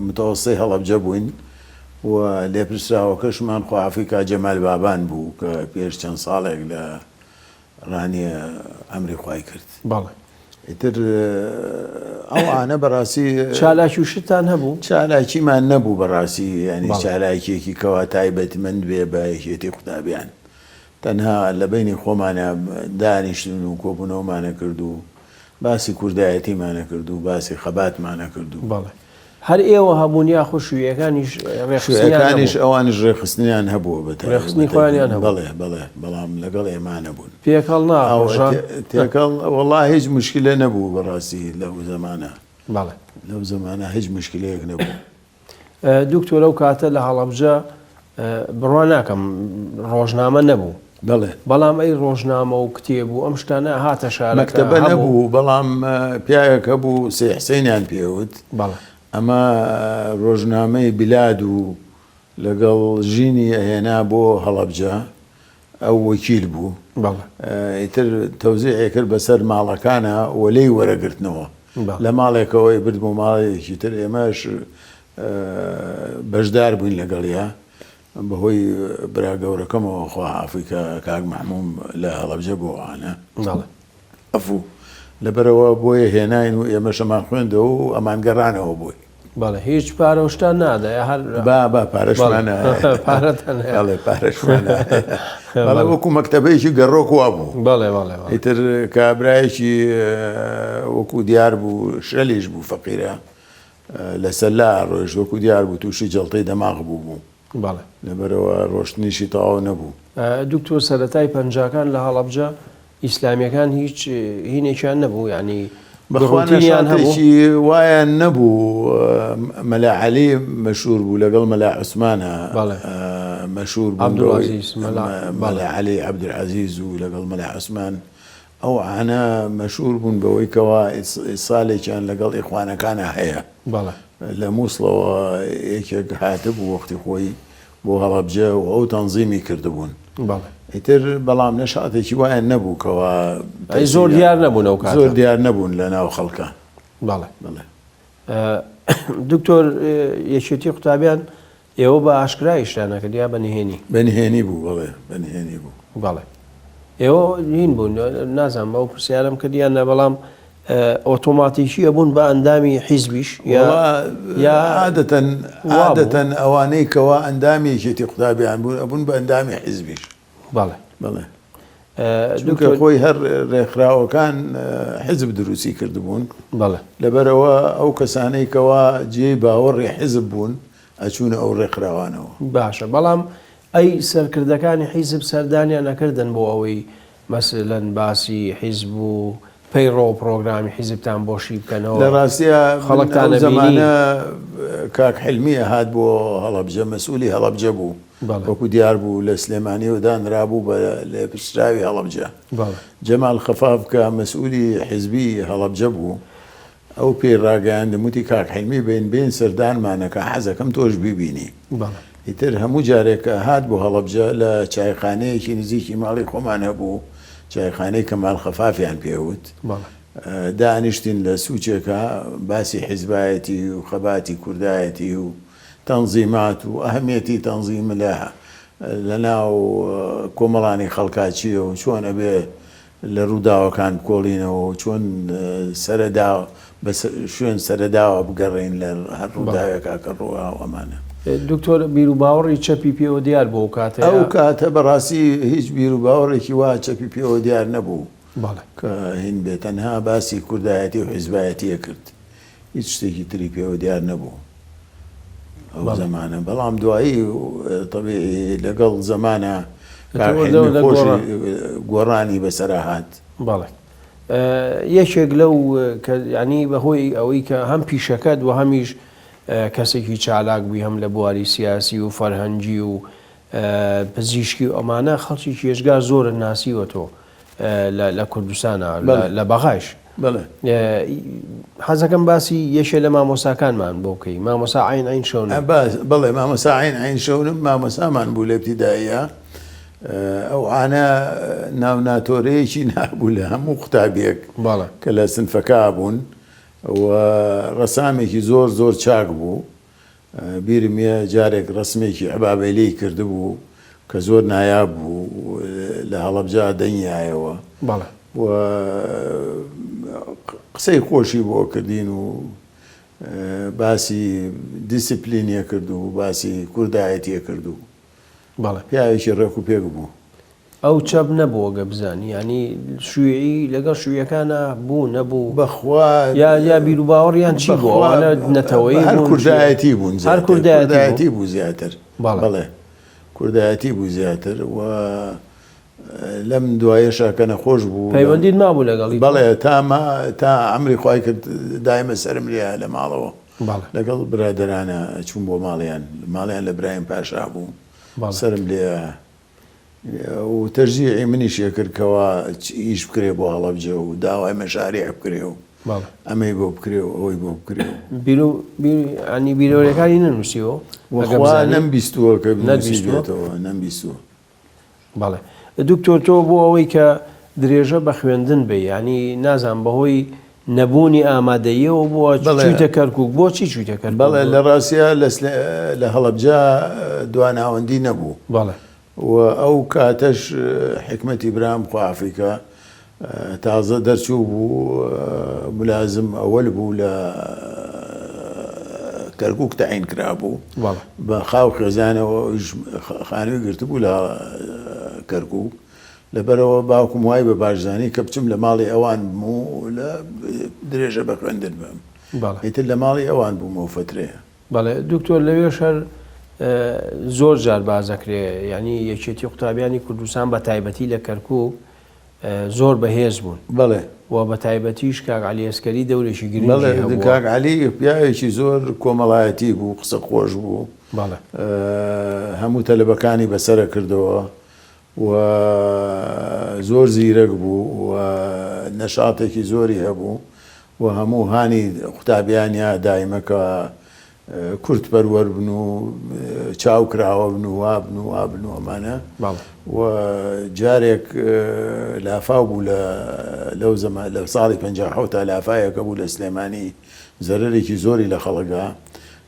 متەوەستەی هەڵەبجە بووین و لێپرسراوەکەشمان خواحافی کا جەمال بابان بوو کە پێش چەند ساڵێک لە ڕانیە ئەمری خوای کرد. بەڵێ. ئیتر ئەوانە بەڕاستی چالاکی و شتتان هەبوو؟ چالاکیمان نەبوو بەڕاستی یانی چالاکیەکی کەوا تایبەتمەند بێ بە یەکێتی قوتابیان تەنها لە بەینی خۆمانە دانیشتن و کۆبوونەوەمانە کرد و باسی کوردایەتیمانە کرد و باسی خەباتمانە کرد و بەڵێ. هەر ئێوە هەبوون یاخود شویعیەکانیش ڕێکخستنیان هەبوو؟ شویعیەکانیش ئەوانیش ڕێکخستنیان هەبووە بە تایبەت. ڕێکخستنی خۆیانیان هەبوو؟ بەڵێ بەڵێ بەڵام لەگەڵ ئێمە نەبوون. تێکەڵ نا ڕۆژان؟ تێکەڵ وەڵا هیچ موشکیلە نەبوو بەڕاستی لەو زەمانە. بەڵێ. لەو زەمانە هیچ موشکیلەیەک نەبوو. دکتۆر ئەو کاتە لە هەڵەبجە بڕوا ناکەم ڕۆژنامە نەبوو. بەڵێ. بەڵام ئەی ڕۆژنامە و کتێب و ئەم شتانە هاتە شارەکە مەکتەبە نەبوو بەڵام پیاوێک هەبوو سەی حسینیان پێوت. بەڵێ. ئەمە ڕۆژنامەی بلاد و لەگەڵ ژینی ئەهێنا بۆ هەڵەبجە ئەو وەکیل بوو. بەڵێ. ئیتر تەوزیعی کرد بەسەر ماڵەکانا و لێی وەرەگرتنەوە. لە ماڵێکەوە ئەیبرد بۆ ماڵێکی تر، ئێمەش بەشدار بووین لەگەڵیا، بەهۆی برا گەورەکەمەوە خوا عەفوی کە کاک مەحمووم لە هەڵەبجە بوو ئەوانە. بەڵێ. عەفوو. لەبەرئەوە بۆیە هێناین و ئێمەش ئەمان خوێندەوە و ئەمان گەڕانەوە بۆی. بەڵێ هیچ پارە و شتان نادایە هەر با با پارەشمان پارەتان بەڵێ پارەشمان بەڵێ وەکو مەکتەبەیەکی گەڕۆک وا بوو بەڵێ بەڵێ ئیتر کابرایەکی وەکو دیار بوو شەلیش بوو فەقیرە لەسەر لا ڕۆیشت وەکو دیار بوو تووشی جەڵتەی دەماغ بوو بوو بەڵێ. لەبەرئەوە ڕۆشتنیشی تەواو نەبوو. دکتۆر سەرەتای پەنجاکان لە هەڵەبجە ئیسلامیەکان هیچ هینێکیان نەبوو یانی. بەخوا ڕۆتینیان هەبوو؟ نەشاتێکی وایان نەبوو مەلا عەلی مەشهور بوو لەگەڵ مەلا عوسمانە بەڵێ. مەشهور بوون بەوەی عەبدولعەزیز مەلا بەڵێ. مەلا عەلی عەبدولعەزیز و لەگەڵ مەلا عوسمان ئەو عانە مەشهور بوون بەوەی کەوا ئیسالێکیان لەگەڵ ئیخوانەکانا هەیە. بەڵێ. لە موسڵەوە یەکێک هاتبوو وەختی خۆی بۆ هەڵەبجە و ئەو تەنزیمی کردبوون. بەڵێ. ئیتر بەڵام نەشاتێکی وایان نەبوو کەوا ئەی زۆر دیار نەبوون ئەو کاتە. زۆر دیار نەبوون لە ناو خەڵکا. بەڵێ. بەڵێ. دکتۆر یەکێتی قوتابیان ئێوە بە ئاشکرا ئیشتان ئەکرد یا بە نهێنی؟ بە نهێنی بوو بەڵێ بە نهێنی بوو. بەڵێ. ئێوە هین بوون نازانم ئەو پرسیارەم کرد یان نا بەڵام ئۆتۆماتیکی ئەبوون بە ئەندامی حیزبیش یا یا عادەتەن عادەتەن ئەوانەی کەوا ئەندامی یەکێتی قوتابیان بوون ئەبوون بە ئەندامی حیزبیش. بەڵێ. بەڵێ. چونکە خۆی هەر ڕێکخراوەکان حیزب دروستی کردبوون. بەڵێ. لەبەرئەوە ئەو کەسانەی کەوا جێی باوەڕی حیزب بوون ئەچوونە ئەو ڕێکخراوانەوە. باشە بەڵام ئەی سەرکردەکانی حیزب سەردانیان ئەکردن بۆ ئەوەی مەسەلەن باسی حیزب و پەیڕەو و پڕۆگرامی حیزبتان بۆ شی بکەنەوە؟ لە ڕاستیا من خەڵکتان ئەو ئەبینی؟ زەمانە کاک حیلمی ئەهات بۆ هەڵەبجە مەسئولی هەڵەبجە بوو بەڵێ. وەکو دیار بوو لە سلێمانیەوە دانرابوو بە لێپرسراوی هەڵەبجە. بەڵێ. جەمال خەفاف کە مەسئولی حیزبی هەڵەبجە بوو ئەو پێی ڕاگەیاندم وتی کاک حیلمی بین بین سەردانمانەکە حەزەکەم تۆش بیبینی. بەڵێ. ئیتر هەموو جارێک کە هات بۆ هەڵەبجە لە چایخانەیەکی نزیکی ماڵی خۆمان هەبوو چایخانەی کەمال خەفافیان پێ وت. بەڵێ. دانیشتین لە سوچێکا باسی حیزبایەتی و خەباتی کوردایەتی و تەنزیمات و ئەهمیەتی تەنزیم لە لە ناو کۆمەڵانی خەڵکا چییە و چۆن ئەبێ لە ڕووداوەکان بکۆڵینەوە و چۆن سەرەدا بە شوێن سەرەداوە بگەڕێین لە هەر ڕووداوێکا کە ڕوویا و ئەمانە. دکتۆر بیروباوەڕی چەپی پێوە دیار بوو ئەو کاتە یا؟ ئەو کاتە بەڕاستی هیچ بیروباوەڕێکی وا چەپی پێوە دیار نەبوو کە هین بێ تەنها باسی کوردایەتی و حیزبایەتی ئەکرد هیچ شتێکی تری پێوە دیار نەبوو ئەو زەمانە بەڵام دوایی تەبیعی لەگەڵ زەمانە کاک حیلمی خۆشی گۆڕانی بەسەرا هات. بەڵێ یەکێک لەو کە یانی بەهۆی ئەوەی کە هەم پیشەکەت و هەمیش کەسێکی چالاک بووی هەم لە بواری سیاسی و فەرهەنگی و پزیشکی و ئەمانە خەڵکی یەجگار زۆرت ناسیوە تۆ لە کوردستانە لە بەغایش حەزەکەم باسی یەکێ لە مامۆساکانمان بۆ بکەی مامۆسا عین عین شەونم بەڵێ مامۆسا عین عین شەونم مامۆسامان بوو لە ابتداییە ئەو عانە ناوناتۆرەیەکی نابوو لە هەموو قوتابیەک کە لە سنفەکە بوون و ڕەسامێکی زۆر زۆر چاک بوو بیرم یە جارێک ڕەسمێکی عەبابەیلەی کردبوو کە زۆر نایاب بوو لە هەڵەبجە دەنگی هایەوە بەڵێ. و قسەی خۆشی بۆ کردین و باسی دیسپلینیە کرد و باسی کوردایەتیە کرد و بەڵێ. پیاوێکی ڕێک و پێک بوو. ئەو چەپ نەبوو ئەگەر بزانی یانی شویعی لەگەڵ شویعەکانا بوو نەبوو بەخوا یا یا بیروباوەڕیان چی بوو بەخوا ئەوانە نەتەوەیی هەر بوون چی کوردایەتی بوون هەر زیاتر کوردایەتی بوو کوردایەتی بوو زیاتر بەڵێ بەڵێ کوردایەتی بوو زیاتر و لەم دوایەشا کە نەخۆش بوو لەم پەیوەندیت مابوو لەگەڵی تۆ بەڵێ تا ما تا عەمری خوای کرد دایمە سەرم لێیە لە ماڵەوە بەڵێ لەگەڵ برادەرانە چووم بۆ ماڵیان ماڵیان لە برایم پاشا بوو بەڵێ سەرم لێیە و تەشجیعی منیشی ئەکرد کەوا ئیش بکرێ بۆ هەڵەبجە و داوای مەشاریع بکرێ و ئەمەی بۆ بکرێ و ئەوەی بۆ بکرێ و. بیرو بیر یانی بیرەوەریەکانی نەنووسیوە؟ ئەگەر وەخوا بزانی؟ نەمبیستووە کە نەتبیستووە؟ نووسیبێتەوە نەمبیستووە. بەڵێ دکتۆر تۆ بۆ ئەوەی کە درێژە بە خوێندن بەی یانی نازانم بەهۆی نەبوونی ئامادەییەوە بووە بەڵێ. چوویتە کەرکووک بۆچی چوویتە کەرکووک؟ بەڵێ لە ڕاستیا لە سلێ لە هەڵەبجە دواناوەندی نەبوو. بەڵێ. و ئەو کاتەش حیکمەتی برام خوا عەفوی کا تازە دەرچوو بوو ملازم ئەوەل بوو لە کەرکووک تەعین کرابوو بەڵێ. بە خاو خێزانەوە ئەویش خانووی گرتبوو لە کەرکووک. لەبەرئەوە باوکم وای بە باش زانی کە بچم لە ماڵی ئەوان بم و لە درێژە بە خوێندن بەم. بەڵێ. ئیتر لە ماڵی ئەوان بووم ئەو فەترەیە. بەڵێ دکتۆر لەوێش هەر زۆر جار باس دەکرێ یانی یەکێتی قوتابیانی کوردستان بە تایبەتی لە کەرکووک زۆر بەهێز بوون. بەڵێ. و بە تایبەتیش کاک عەلی ئەسکەری دەورێکی گرنگی بەڵێ هەبووە. کاک عەلی پیاوێکی زۆر کۆمەڵایەتی بوو، قسە خۆش بوو، بەڵێ. هەموو تەلەبەکانی بەسەرە کردەوە و زۆر زیرەک بوو و نەشاتێکی زۆری هەبوو و هەموو هانی قوتابیانیا دایمە کە کورد پەروەر بن و چاو کراوە بن و وابن و وابن و ئەمانە و جارێک لافاو بوو لە لەو زەمان لە ساڵی 57 تا لافاوێکە بوو لە سلێمانی زەرەرێکی زۆری لە خەڵکدا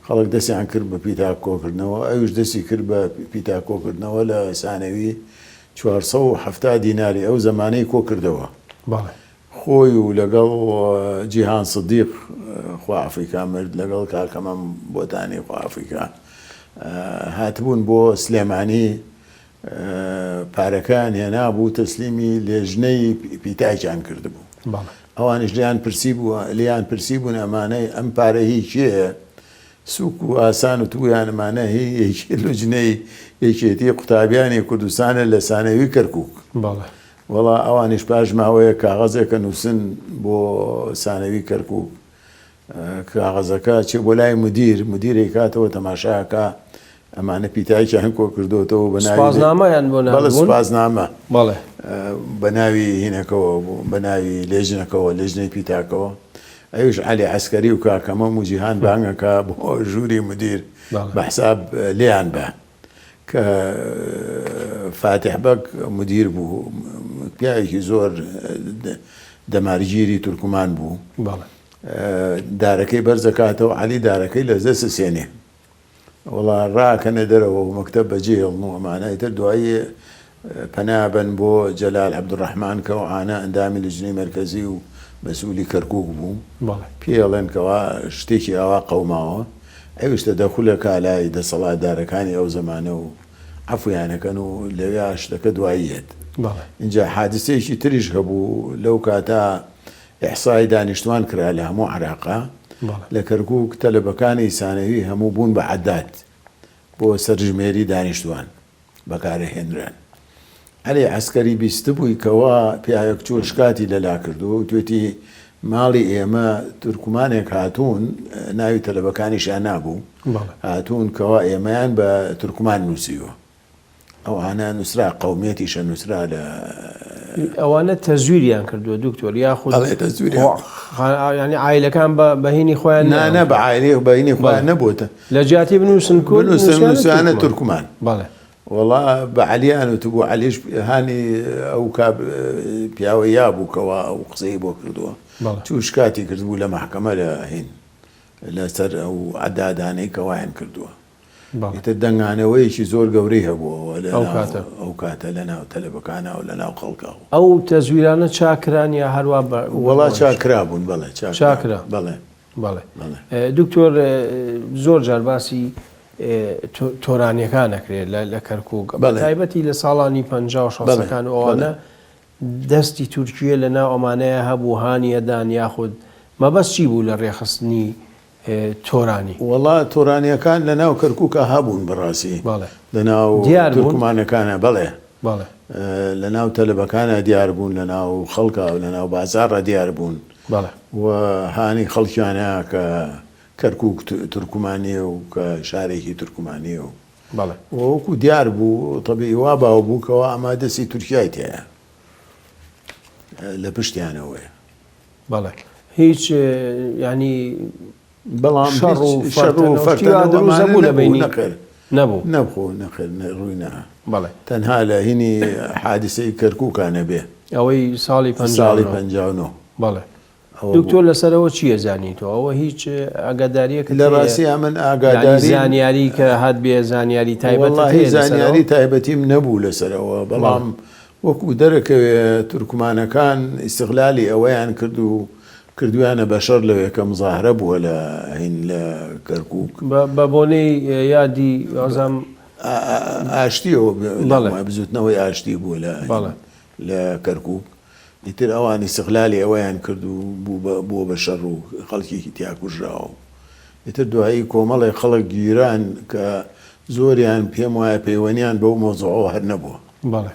خەڵک دەستیان کرد بە پیتاک کۆکردنەوە ئەویش دەستی کرد بە پیتاک کۆکردنەوە لە سانەوی 470 دیناری ئەو زەمانەی کۆکردەوە خۆی و لەگەڵ جیهان سدیق خوا عەفوی کا مرد لەگەڵ کاکە مەم بۆتانی خوا عەفوی کا هاتبوون بۆ سلێمانی پارەکەیان هێنابوو تەسلیمی لێژنەی پیتاکیان کردبوو ئەوانیش لێیان پرسی بوو لێیان پرسی بوون ئەمانەی ئەم پارە هی کێیە سوک و ئاسان وتبوویان ئەمانە هی یەکێ لوجنەی یەکێتی قوتابیانی کوردستانە لە سانەوی کەرکوک. بەڵێ. وەڵا ئەوانیش پاش ماوەیەک کاغەزێک ئەنووسن بۆ سانەوی کەرکوک کاغەزەکە ئەچێ بۆ لای مدیر مدیر ئەیکاتەوە تەماشا ئەکا ئەمانە پیتایەکیان کۆ کردۆتەوە بە ناوی سوپاسنامەیان بۆ بەڵێ ناردبوون سوپاسنامە بەڵێ. بە ناوی هینەکەوە بوو بە ناوی لێژنەکەوە لێژنەی پیتاکەوە ئەویش عەلی عەسکەری و کاکەمەم و جیهان بانگ ئەکا بۆ ژووری مدیر بەڵێ. بە حساب لێیان بە کە فاتیح بەگ مدیر بوو، پیاوێکی زۆر دەمارگیری تورکمان بوو. بەڵێ. دارەکەی بەرزەکاتەوە، عەلی دارەکەی لە دەست ئەسێنێ. وەڵا ڕاکەنە دەرەوە و مەکتەب بەجێ هێڵن و ئەمانە. ئیتر دوایی پەنا بەن بۆ جەلال عەبدولڕەحمان کە ئەوانە ئەندامی لجنەی مەرکەزی و مەسئولی کەرکوک بوو. بەڵێ. پێی ئەڵێن کەوا شتێکی ئاوا قەوماوە. ئەویش تەدەخول ئەکا لای دەسەڵاتدارەکانی ئەو زەمانە و عەفویان ئەکەن و لەویا شتەکە دوایی یەت. بەڵێ. ئینجا حادیسەیەکی تریش هەبوو لەو کاتە ئیحسای دانیشتوان کرا لە هەموو عێراقا. بەڵێ. لە کەرکوک تەلەبەکانی سانەوی هەموو بوون بە عەداد بۆ سەرژمێری دانیشتوان. بەکارئەهێنران. عەلی عەسکەری بیستبووی کەوا پیاوێک چووە شکاتی لەلا کردووە وتوێتی ماڵی ئێمە تورکمانێک هاتوون ناوی تەلەبەکانیشیان نابوو هاتوون کەوا ئێمەیان بە تورکمان نووسیوە. ئەوانە نووسرا قەومیەتیشە نووسرا لە ئەوانە تەزویریان کردووە دکتۆر یاخود ئەڵێ تەزویریان یانی عایلەکان بە بەهینی خۆیان نا نا بە عایلەی بەهینی خۆیان نەبووتە لە جیاتی بنووسن کورد بنووسن نووسیانە تورکمان. بەڵێ. وەڵا بە عەلیان وتبوو عەلیش هانی ئەو کاب پیاوە یابوو کەوا ئەو قسەی بۆ کردووە بەڵێ. چوو شکاتی کردبوو لە مەحکەمە لە هین لەسەر ئەو عەدادانەی کەوایان کردووە. بەڵێ. ئیتر دەنگانەوەیەکی زۆر گەورەی هەبووەوە لە ئەو ناو کاتە. ئەو کاتە لە ناو تەلەبەکانا و لە ناو خەڵکا و. ئەو تەزویرانە چاک کران یا هەروا بە وەڵا ڕۆیشت؟ چاک کرابوون بەڵێ چاک چاک کرا کرا. بەڵێ. بەڵێ بەڵێ. دکتۆر زۆر جار باسی تۆرانیەکان ئەکرێت لە کەرکوک بە بەڵێ. تایبەتی لە ساڵانی 50 و بەڵێ شەستەکان و بەڵێ. ئەوانە دەستی تورکیە لە ناو ئەمانەیە هەبوو هانیەدان یاخود مەبەست چی بوو لە ڕێخستنی تۆرانی؟ وەڵا تۆرانیەکان لە ناو کەرکوکا هەبوون بەڕاستی بەڵێ. لە ناو دیار بوون؟ تورکمانەکانا بەڵێ. بەڵێ. لە ناو تەلەبەکانا دیار بوون لە ناو خەڵکا و لە ناو بازاڕا دیار بوون. بەڵێ. و هانی خەڵکیانە کە کەرکوک تورکمانیە و کە شارێکی تورکمانیە و. بەڵێ. و وەکو دیار بوو تەبیعی وا باو بوو کەوا ئەمە دەستی تورکیای تیایە لە پشتیانەوەیە. بەڵێ هیچ یانی بەڵام شەڕ و هیچ شەڕ و فەرتەنە و شتی فەرتەنە وا و دروست ئەمانە نەبوو لە نەبوو بەینی نەخێر نەبوو. نەبوو نەخێر ڕووی نەها. بەڵێ. تەنها لە هینی حادیسەی کەرکوکا نەبێ. ئەوەی ساڵی پەنجا و ساڵی نۆ. 59. بەڵێ. ئەوە بوو. دکتۆر لەسەر ئەوە چی ئەزانی تۆ؟ ئەوە هیچ ئاگاداریەکت لە هەیە؟ ڕاستیا من یانی ئاگاداریم. زانیاری کە هاتبێ زانیاری تایبەتت وەڵاهی هەیە لەسەر ئەوە؟ زانیاری تایبەتیم نەبوو لەسەر ئەوە بەڵێ. بەڵام وەکو دەرەکەوێ تورکمانەکان ئیستغلالی ئەوەیان کرد و کردویانە بە شەڕ لەوێ کە مزاهرە بووە لە هین لە کەرکوک. بە بۆنەی یادی وازانم. ئاشتیەوە بەڵێ. بزوتنەوەی ئاشتی بووە لە بەڵێ. لە کەرکوک ئیتر ئەوان ئیستغلالی ئەوەیان کرد و بوو بە بووە بە شەڕ و خەڵکێکی تیا کوژراوە و ئیتر دوایی کۆمەڵێک خەڵک گیران کە زۆریان پێم وایە پەیوەنیان بەو مەوزوعەوە هەر نەبووە. بەڵێ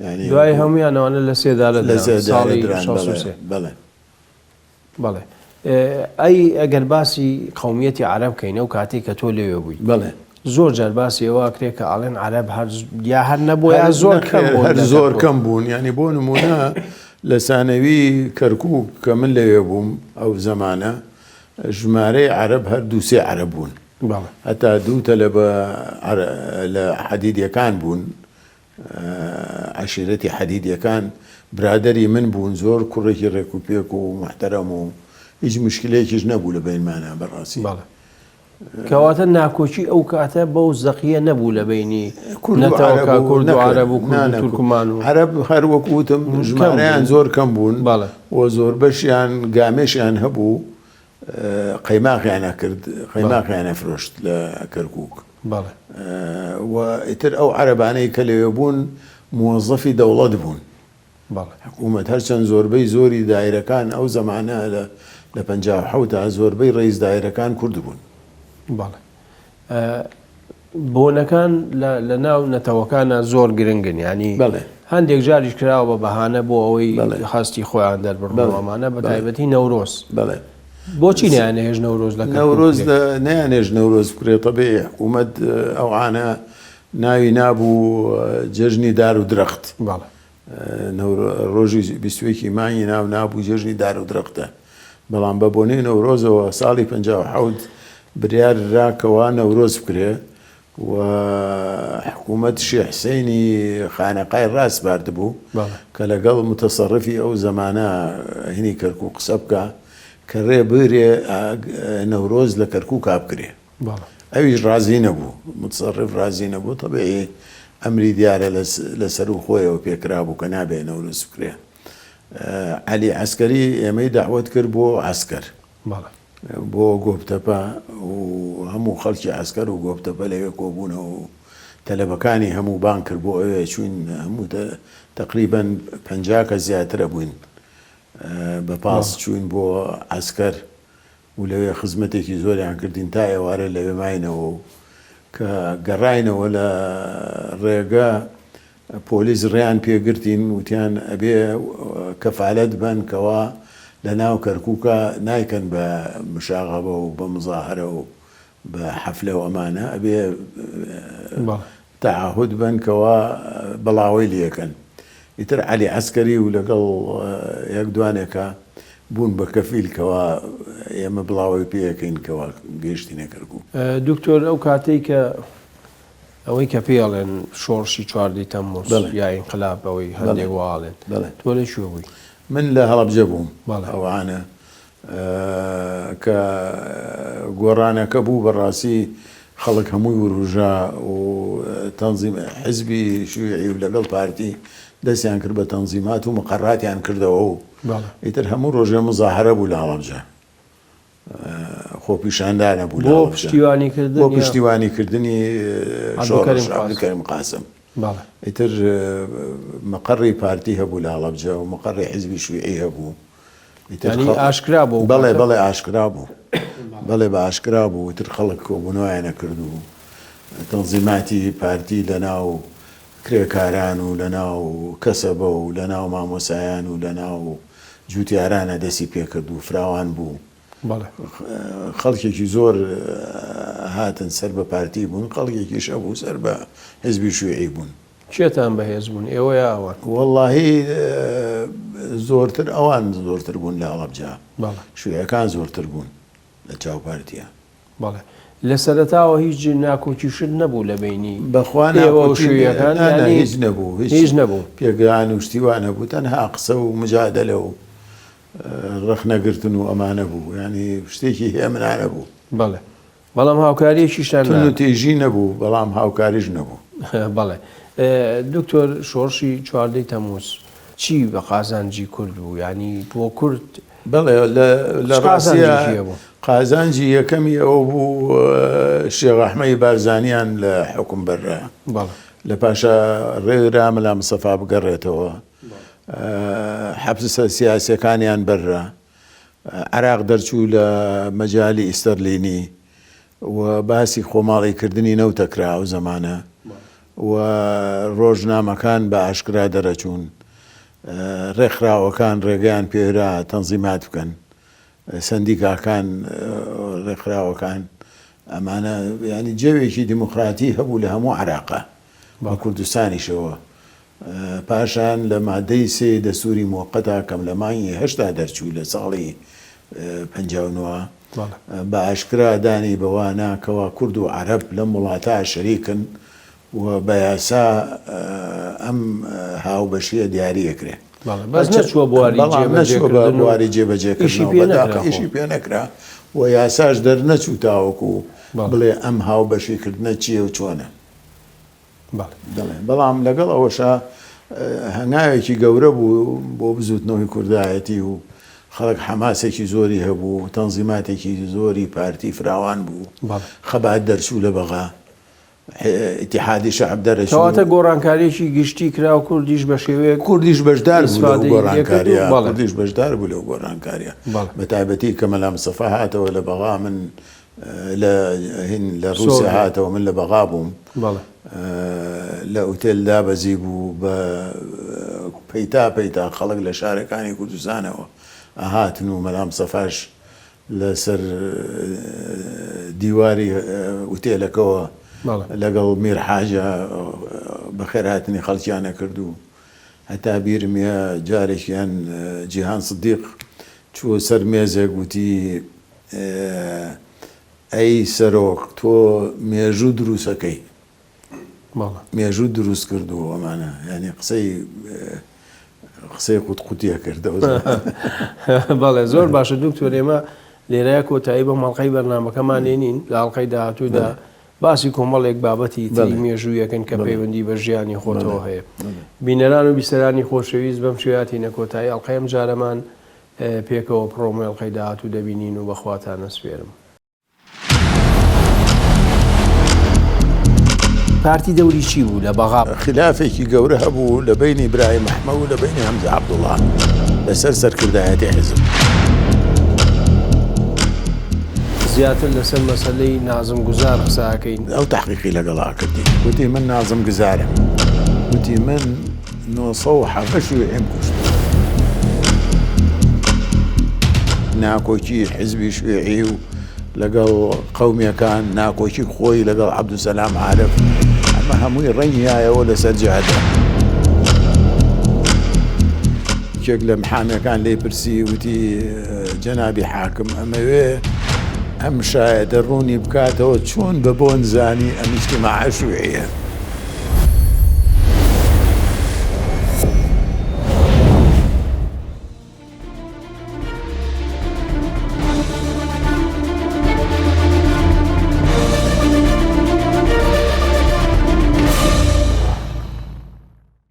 یانی دوای هەموویان ئەوانە لە سێدارە لە دران سێدارە ساڵی دران 63. بەڵێ بەڵێ. بەڵێ ئەی ئەگەر باسی قەومیەتی عەرەب کەین ئەو کاتەی کە تۆ لەوێ بووی. بەڵێ. زۆر جار باسی ئەوە ئەکرێ کە ئەڵێن عەرەب هەر یا هەر نەبووە یا زۆر کەم بوون هەر زۆر کەم بوون یانی بۆ نموونە لە سانەوی کەرکووک کە من لەوێ بووم ئەو زەمانە ژمارەی عەرەب هەر دوو سێ عەرەب بوون. بەڵێ. هەتا دوو تەلەبە لە حەدیدیەکان بوون عەشیرەتی حەدیدیەکان برادەری من بوون زۆر کوڕێکی ڕێک و پێک و موحتەرەم و هیچ موشکیلەیەکیش نەبوو لە بەینمانا بەڕاستی. بەڵێ. کەواتە ناکۆکی ئەو کاتە بەو زەقیە نەبوو لە بەینی کورد و نەتەوەکە عەرەب و کورد و نەخێر عەرەب و کورد نا و نا تورکمان و عەرەب هەر وەکو وتم کەم ژمارەیان بوون. زۆر کەم بوون بەڵێ. و زۆربەشیان گامێشیان هەبوو قەیماغیان ئەکرد، قەیماغیان ئەفرۆشت لە کەرکووک. بەڵێ. و ئیتر ئەو عەرەبانەی کە لەوێ بوون موەزەفی دەوڵەت بوون. بەڵێ. حکوومەت هەرچەند زۆربەی زۆری دایرەکان ئەو زەمانە لە لە 57 دا زۆربەی ڕەئیس دایرەکان کورد بوون. بەڵێ. بۆنەکان لە لە ناو نەتەوەکانا زۆر گرنگن یانی بەڵێ. هەندێک جاریش کراوە بە بەهانە بۆ ئەوەی بەڵێ. هەستی خۆیان دەربڕن و بەڵێ. ئەمانە بە بەڵێ. تایبەتی نەورۆز. بەڵێ. بۆچی نەیانەهێشت نەورۆز لە کەرکوک نەورۆز بکرێ؟ لە نەیانهێشت نەورۆز بکرێ تەبیعی حکوومەت ئەوعانە ناوی نابوو جەژنی دار و درەخت. بەڵێ. ڕۆژی 21 ی مانگی ناو نابوو جەژنی دار و درەختە، بەڵام بە بۆنەی نەورۆزەوە ساڵی 57 بریار درا کەوا نەورۆز بکرێ و حکوومەت شێخ حسینی خانەقای ڕاسپاردبوو کە لەگەڵ متەسەڕفی ئەو زەمانە هینی کەرکووک قسە بکا کە ڕێ بگرێ نەورۆز لە کەرکووکا بکرێ. ئەویش ڕازی نەبوو، متصرف ڕازی نەبوو، تەبیعی ئەمری دیارە لە سەروو خۆیەوە پێکرابوو کە نابێ نەورۆز بکرێ. عەلی عەسکەری ئێمەی دەعوەت کرد بۆ عەسکەر، بۆ گۆپتەپە و هەموو خەڵکی عەسکەر و گۆپتەپە لەوێ کۆبوونەوە و تەلەبەکانی هەموو بانگ کرد بۆ ئەوێ، چووین هەموو تەقریبەن 50 کەس زیاترە بووین، بە پاس چووین بۆ عەسکەر. و لەوێ خزمەتێکی زۆریان کردین تا ئێوارە لەوێ ماینەوە و کە گەڕاینەوە لە ڕێگە پۆلیس ڕێیان پێ گرتین وتیان ئەبێ کەفالەت بەن کەوا لە ناو کەرکووکا نایکەن بە مشاغەبە و بە مزاهەرە و بە حەفلە و ئەمانە ئەبێ تەعەهود بەن کەوا بڵاوەی لێکەن. ئیتر عەلی عەسکەری و لەگەڵ یەک دوانێکا بوون بە کەفیل کەوا ئێمە بڵاوەی پێ ئەکەین کەوا گەیشتینە کەرکووک. دکتۆر ئەو کاتەی کە ئەوەی کە پێی ئەڵێن شۆڕشی چواردەی تەمموز یا ئینقلاب ئەوەی هەندێک وا ئەڵێن تۆ لە کوێ بووی؟ من لە هەڵەبجە بووم ئەوانە کە گۆڕانەکە بوو بەڕاستی خەڵک هەمووی وروژا و تەنزیم حزبی شیوعی و لەگەڵ پارتی دەستیان کرد بە تەنزیمات و مقەراتیان کردەوە و ئیتر هەموو ڕۆژێ مزاهەرە بوو لە هەڵەبجە خۆپیشاندانە بوو بۆ پشتیوانی کردن بۆ پشتیوانی کردنی شۆڕش عەبدولکەریم قاسم. ئیتر مقەڕی پارتی هەبوو لە هەڵەبجە و مقەڕی حزبی شیوعی هەبوو. یانی ئاشکرا بوو؟ بەڵێ بەڵێ ئاشکرا بوو. بەڵێ بە ئاشکرا بوو. ئیتر خەڵک کۆبوونەوەیان ئەکرد و تەنزیماتی پارتی لە ناو کرێکاران و لە ناو کەسەبە و لە ناو مامۆسایان و لە ناو جووتیارانە دەستی پێکرد و فراوان بوو. خەڵکێکی زۆر هاتن سەر بە پارتی بوون، خەڵکێکیش هەبوو سەر بە حیزبی شیوعی بوون. کێتان بەهێز بوون ئێوە یا ئەوان؟ وەڵاهی زۆرتر ئەوان زۆرتر بوون لە هەڵەبجە. شیوعیەکان زۆرتر بوون لە چاو پارتیە. بەڵێ. لە سەرەتاوە هیچ ناکۆکی شت نەبوو لە بەینی بەخوا ئێوە و ناکۆکی شیوعیەکان؟ نا نا یانی هیچ نەبوو هیچ هیچ نەبوو. پێکدان و شتی وا نەبوو تەنها قسە و مجادەلە و ڕەخنەگرتن و ئەمانە بوو یانی شتێکی هێمنانە بوو. بەڵێ. بەڵام هاوکاریەکیشتان توند و تیژی نەبوو بەڵام هاوکاریش نەبوو. بەڵێ دکتۆر شۆڕشی چواردەی تەموز چی بە قازانجی کورد بوو یانی بۆ کورد بەڵێ لە ڕاستیا قازانجی یەکەمی ئەوە بوو شێخ ئەحمەدی بارزانیان لە حوکم بەررا لە پاشا ڕێ درا مەلا مستەفا بگەڕێتەوە حەپسە سیاسیەکانیان بەررا عێراق دەرچوو لە مەجالی ئیستەرلینی و باسی خۆماڵی کردنی نەوتە کرا ئەو زەمانە و ڕۆژنامەکان بە ئاشکرا دەرەچوون ڕێکخراوەکان ڕێگەیان پێرا تەنزیمات بکەن. سەندیکاکان، ڕێکخراوەکان، ئەمانە یانی جەوێکی دیموکراتی هەبوو لە هەموو عێراقا بە کوردستانیشەوە. پاشان لە مادەی سێی دەستووری موەقەتا کەم لە مانگی هەشتا دەرچوو لە ساڵی 59 بە ئاشکرا دانی بەوە نا کەوا کورد و عەرەب لەم وڵاتە شەریکن و بە یاسا ئەم هاوبەشییە دیاری ئەکرێ. بەڵێ بەس نەچووە بواری بەڵام نەچووە بە جێبەجێکردن و بواری ئیشی جێبەجێکردنەوە پێ بەداخ نەکرا خۆ. ئیشی پێ نەکرا و یاساش دەرنەچوو تاوەکو بەڵێ. بڵێ ئەم هاوبەشیکردنە چییە و چۆنە. بەڵێ. بەڵێ بەڵام لەگەڵ ئەوەشا هەنگاوێکی گەورە بوو بۆ بزووتنەوەی کوردایەتی و خەڵک حەماسێکی زۆری هەبوو، تەنزیماتێکی زۆری پارتی فراوان بوو، بەڵێ. خەبات دەرچوو لە بەغا. ئیتیحادی شەعب دەرەچوو. کەواتە گۆڕانکارییەکی گشتی کرا و کوردیش بە شێوەیەک کوردیش بەشدار بوو لەو ئیسفادەی لێ کرد و گۆڕانکارییە، بەڵێ. کوردیش بەشدار بوو لەو گۆڕانکارییە. بەڵێ. بە تایبەتی کە مەلا مستەفا هاتەوە لە بەغا من لە هین لە ڕووسیا سۆڤیەت. هاتەوە من لە بەغا بووم. بەڵێ. لە ئوتێل دابەزیبوو بە پەیتا پەیتا خەڵک لە شارەکانی کوردستانەوە ئەهاتن و مەلا مستەفاش لەسەر دیواری ئوتێلەکەوە لەگەڵ میر حاجە بەخێرهاتنی خەڵکیان ئەکرد و هەتا بیرم یە جارێکیان جیهان سدیق چووە سەر مێزێک وتی ئەی سەرۆک تۆ مێژوو دروسەکەی. مێژوو دروست کردووە ئەمانە یانی قسەی قسەی قوت قوتیە کردەوە. بەڵێ زۆر باشە دکتۆر ئێمە لێرە کۆتایی بە مەڵقەی بەرنمەکەمان لێنین لە ئەڵلقەی داهاتوودا باسی کۆمەڵێک بابەتی تری مێژوویەکەن کە پەیوەندی بە ژیانی خۆتەوە هەیە بینەران و بیسەرانی خۆشەویست بەم شێواتینە کۆتایی ئەڵلقەی ئەم جارەمان پێکەوە پڕۆمۆی ئەڵلقەی داهاتوو دەبینین و بەخواتان ئەسپێرم. پارتی دەوری چی بوو لە بەغا؟ خیلافێکی گەورە هەبوو لە بەینی برایم ئەحمە و لە بەینی هەمزە عەبدوڵا لەسەر سەرکردایەتی حیزب. زیاتر لەسەر مەسەلەی نازم گوزار قسە ئەکەین. ئەو تەحقیقی لەگەڵا کردین. وتی من نازم گزارم. وتی من 917 شیوعیم کوشت. ناکۆکی حیزبی شیوعی و لەگەڵ قەومیەکان، ناکۆکی خۆی لەگەڵ عەبدولسەلام عارف، ئەمە هەمووی ڕەنگی یایەوە لەسەر جادە. یەکێک لە محامیەکان لێی پرسی وتی جەنابی حاکم ئەمەوێ ئەم شایەدە ڕوونی بکاتەوە چۆن بە بۆن زانی ئەم ئیجتیماعە شوعیە؟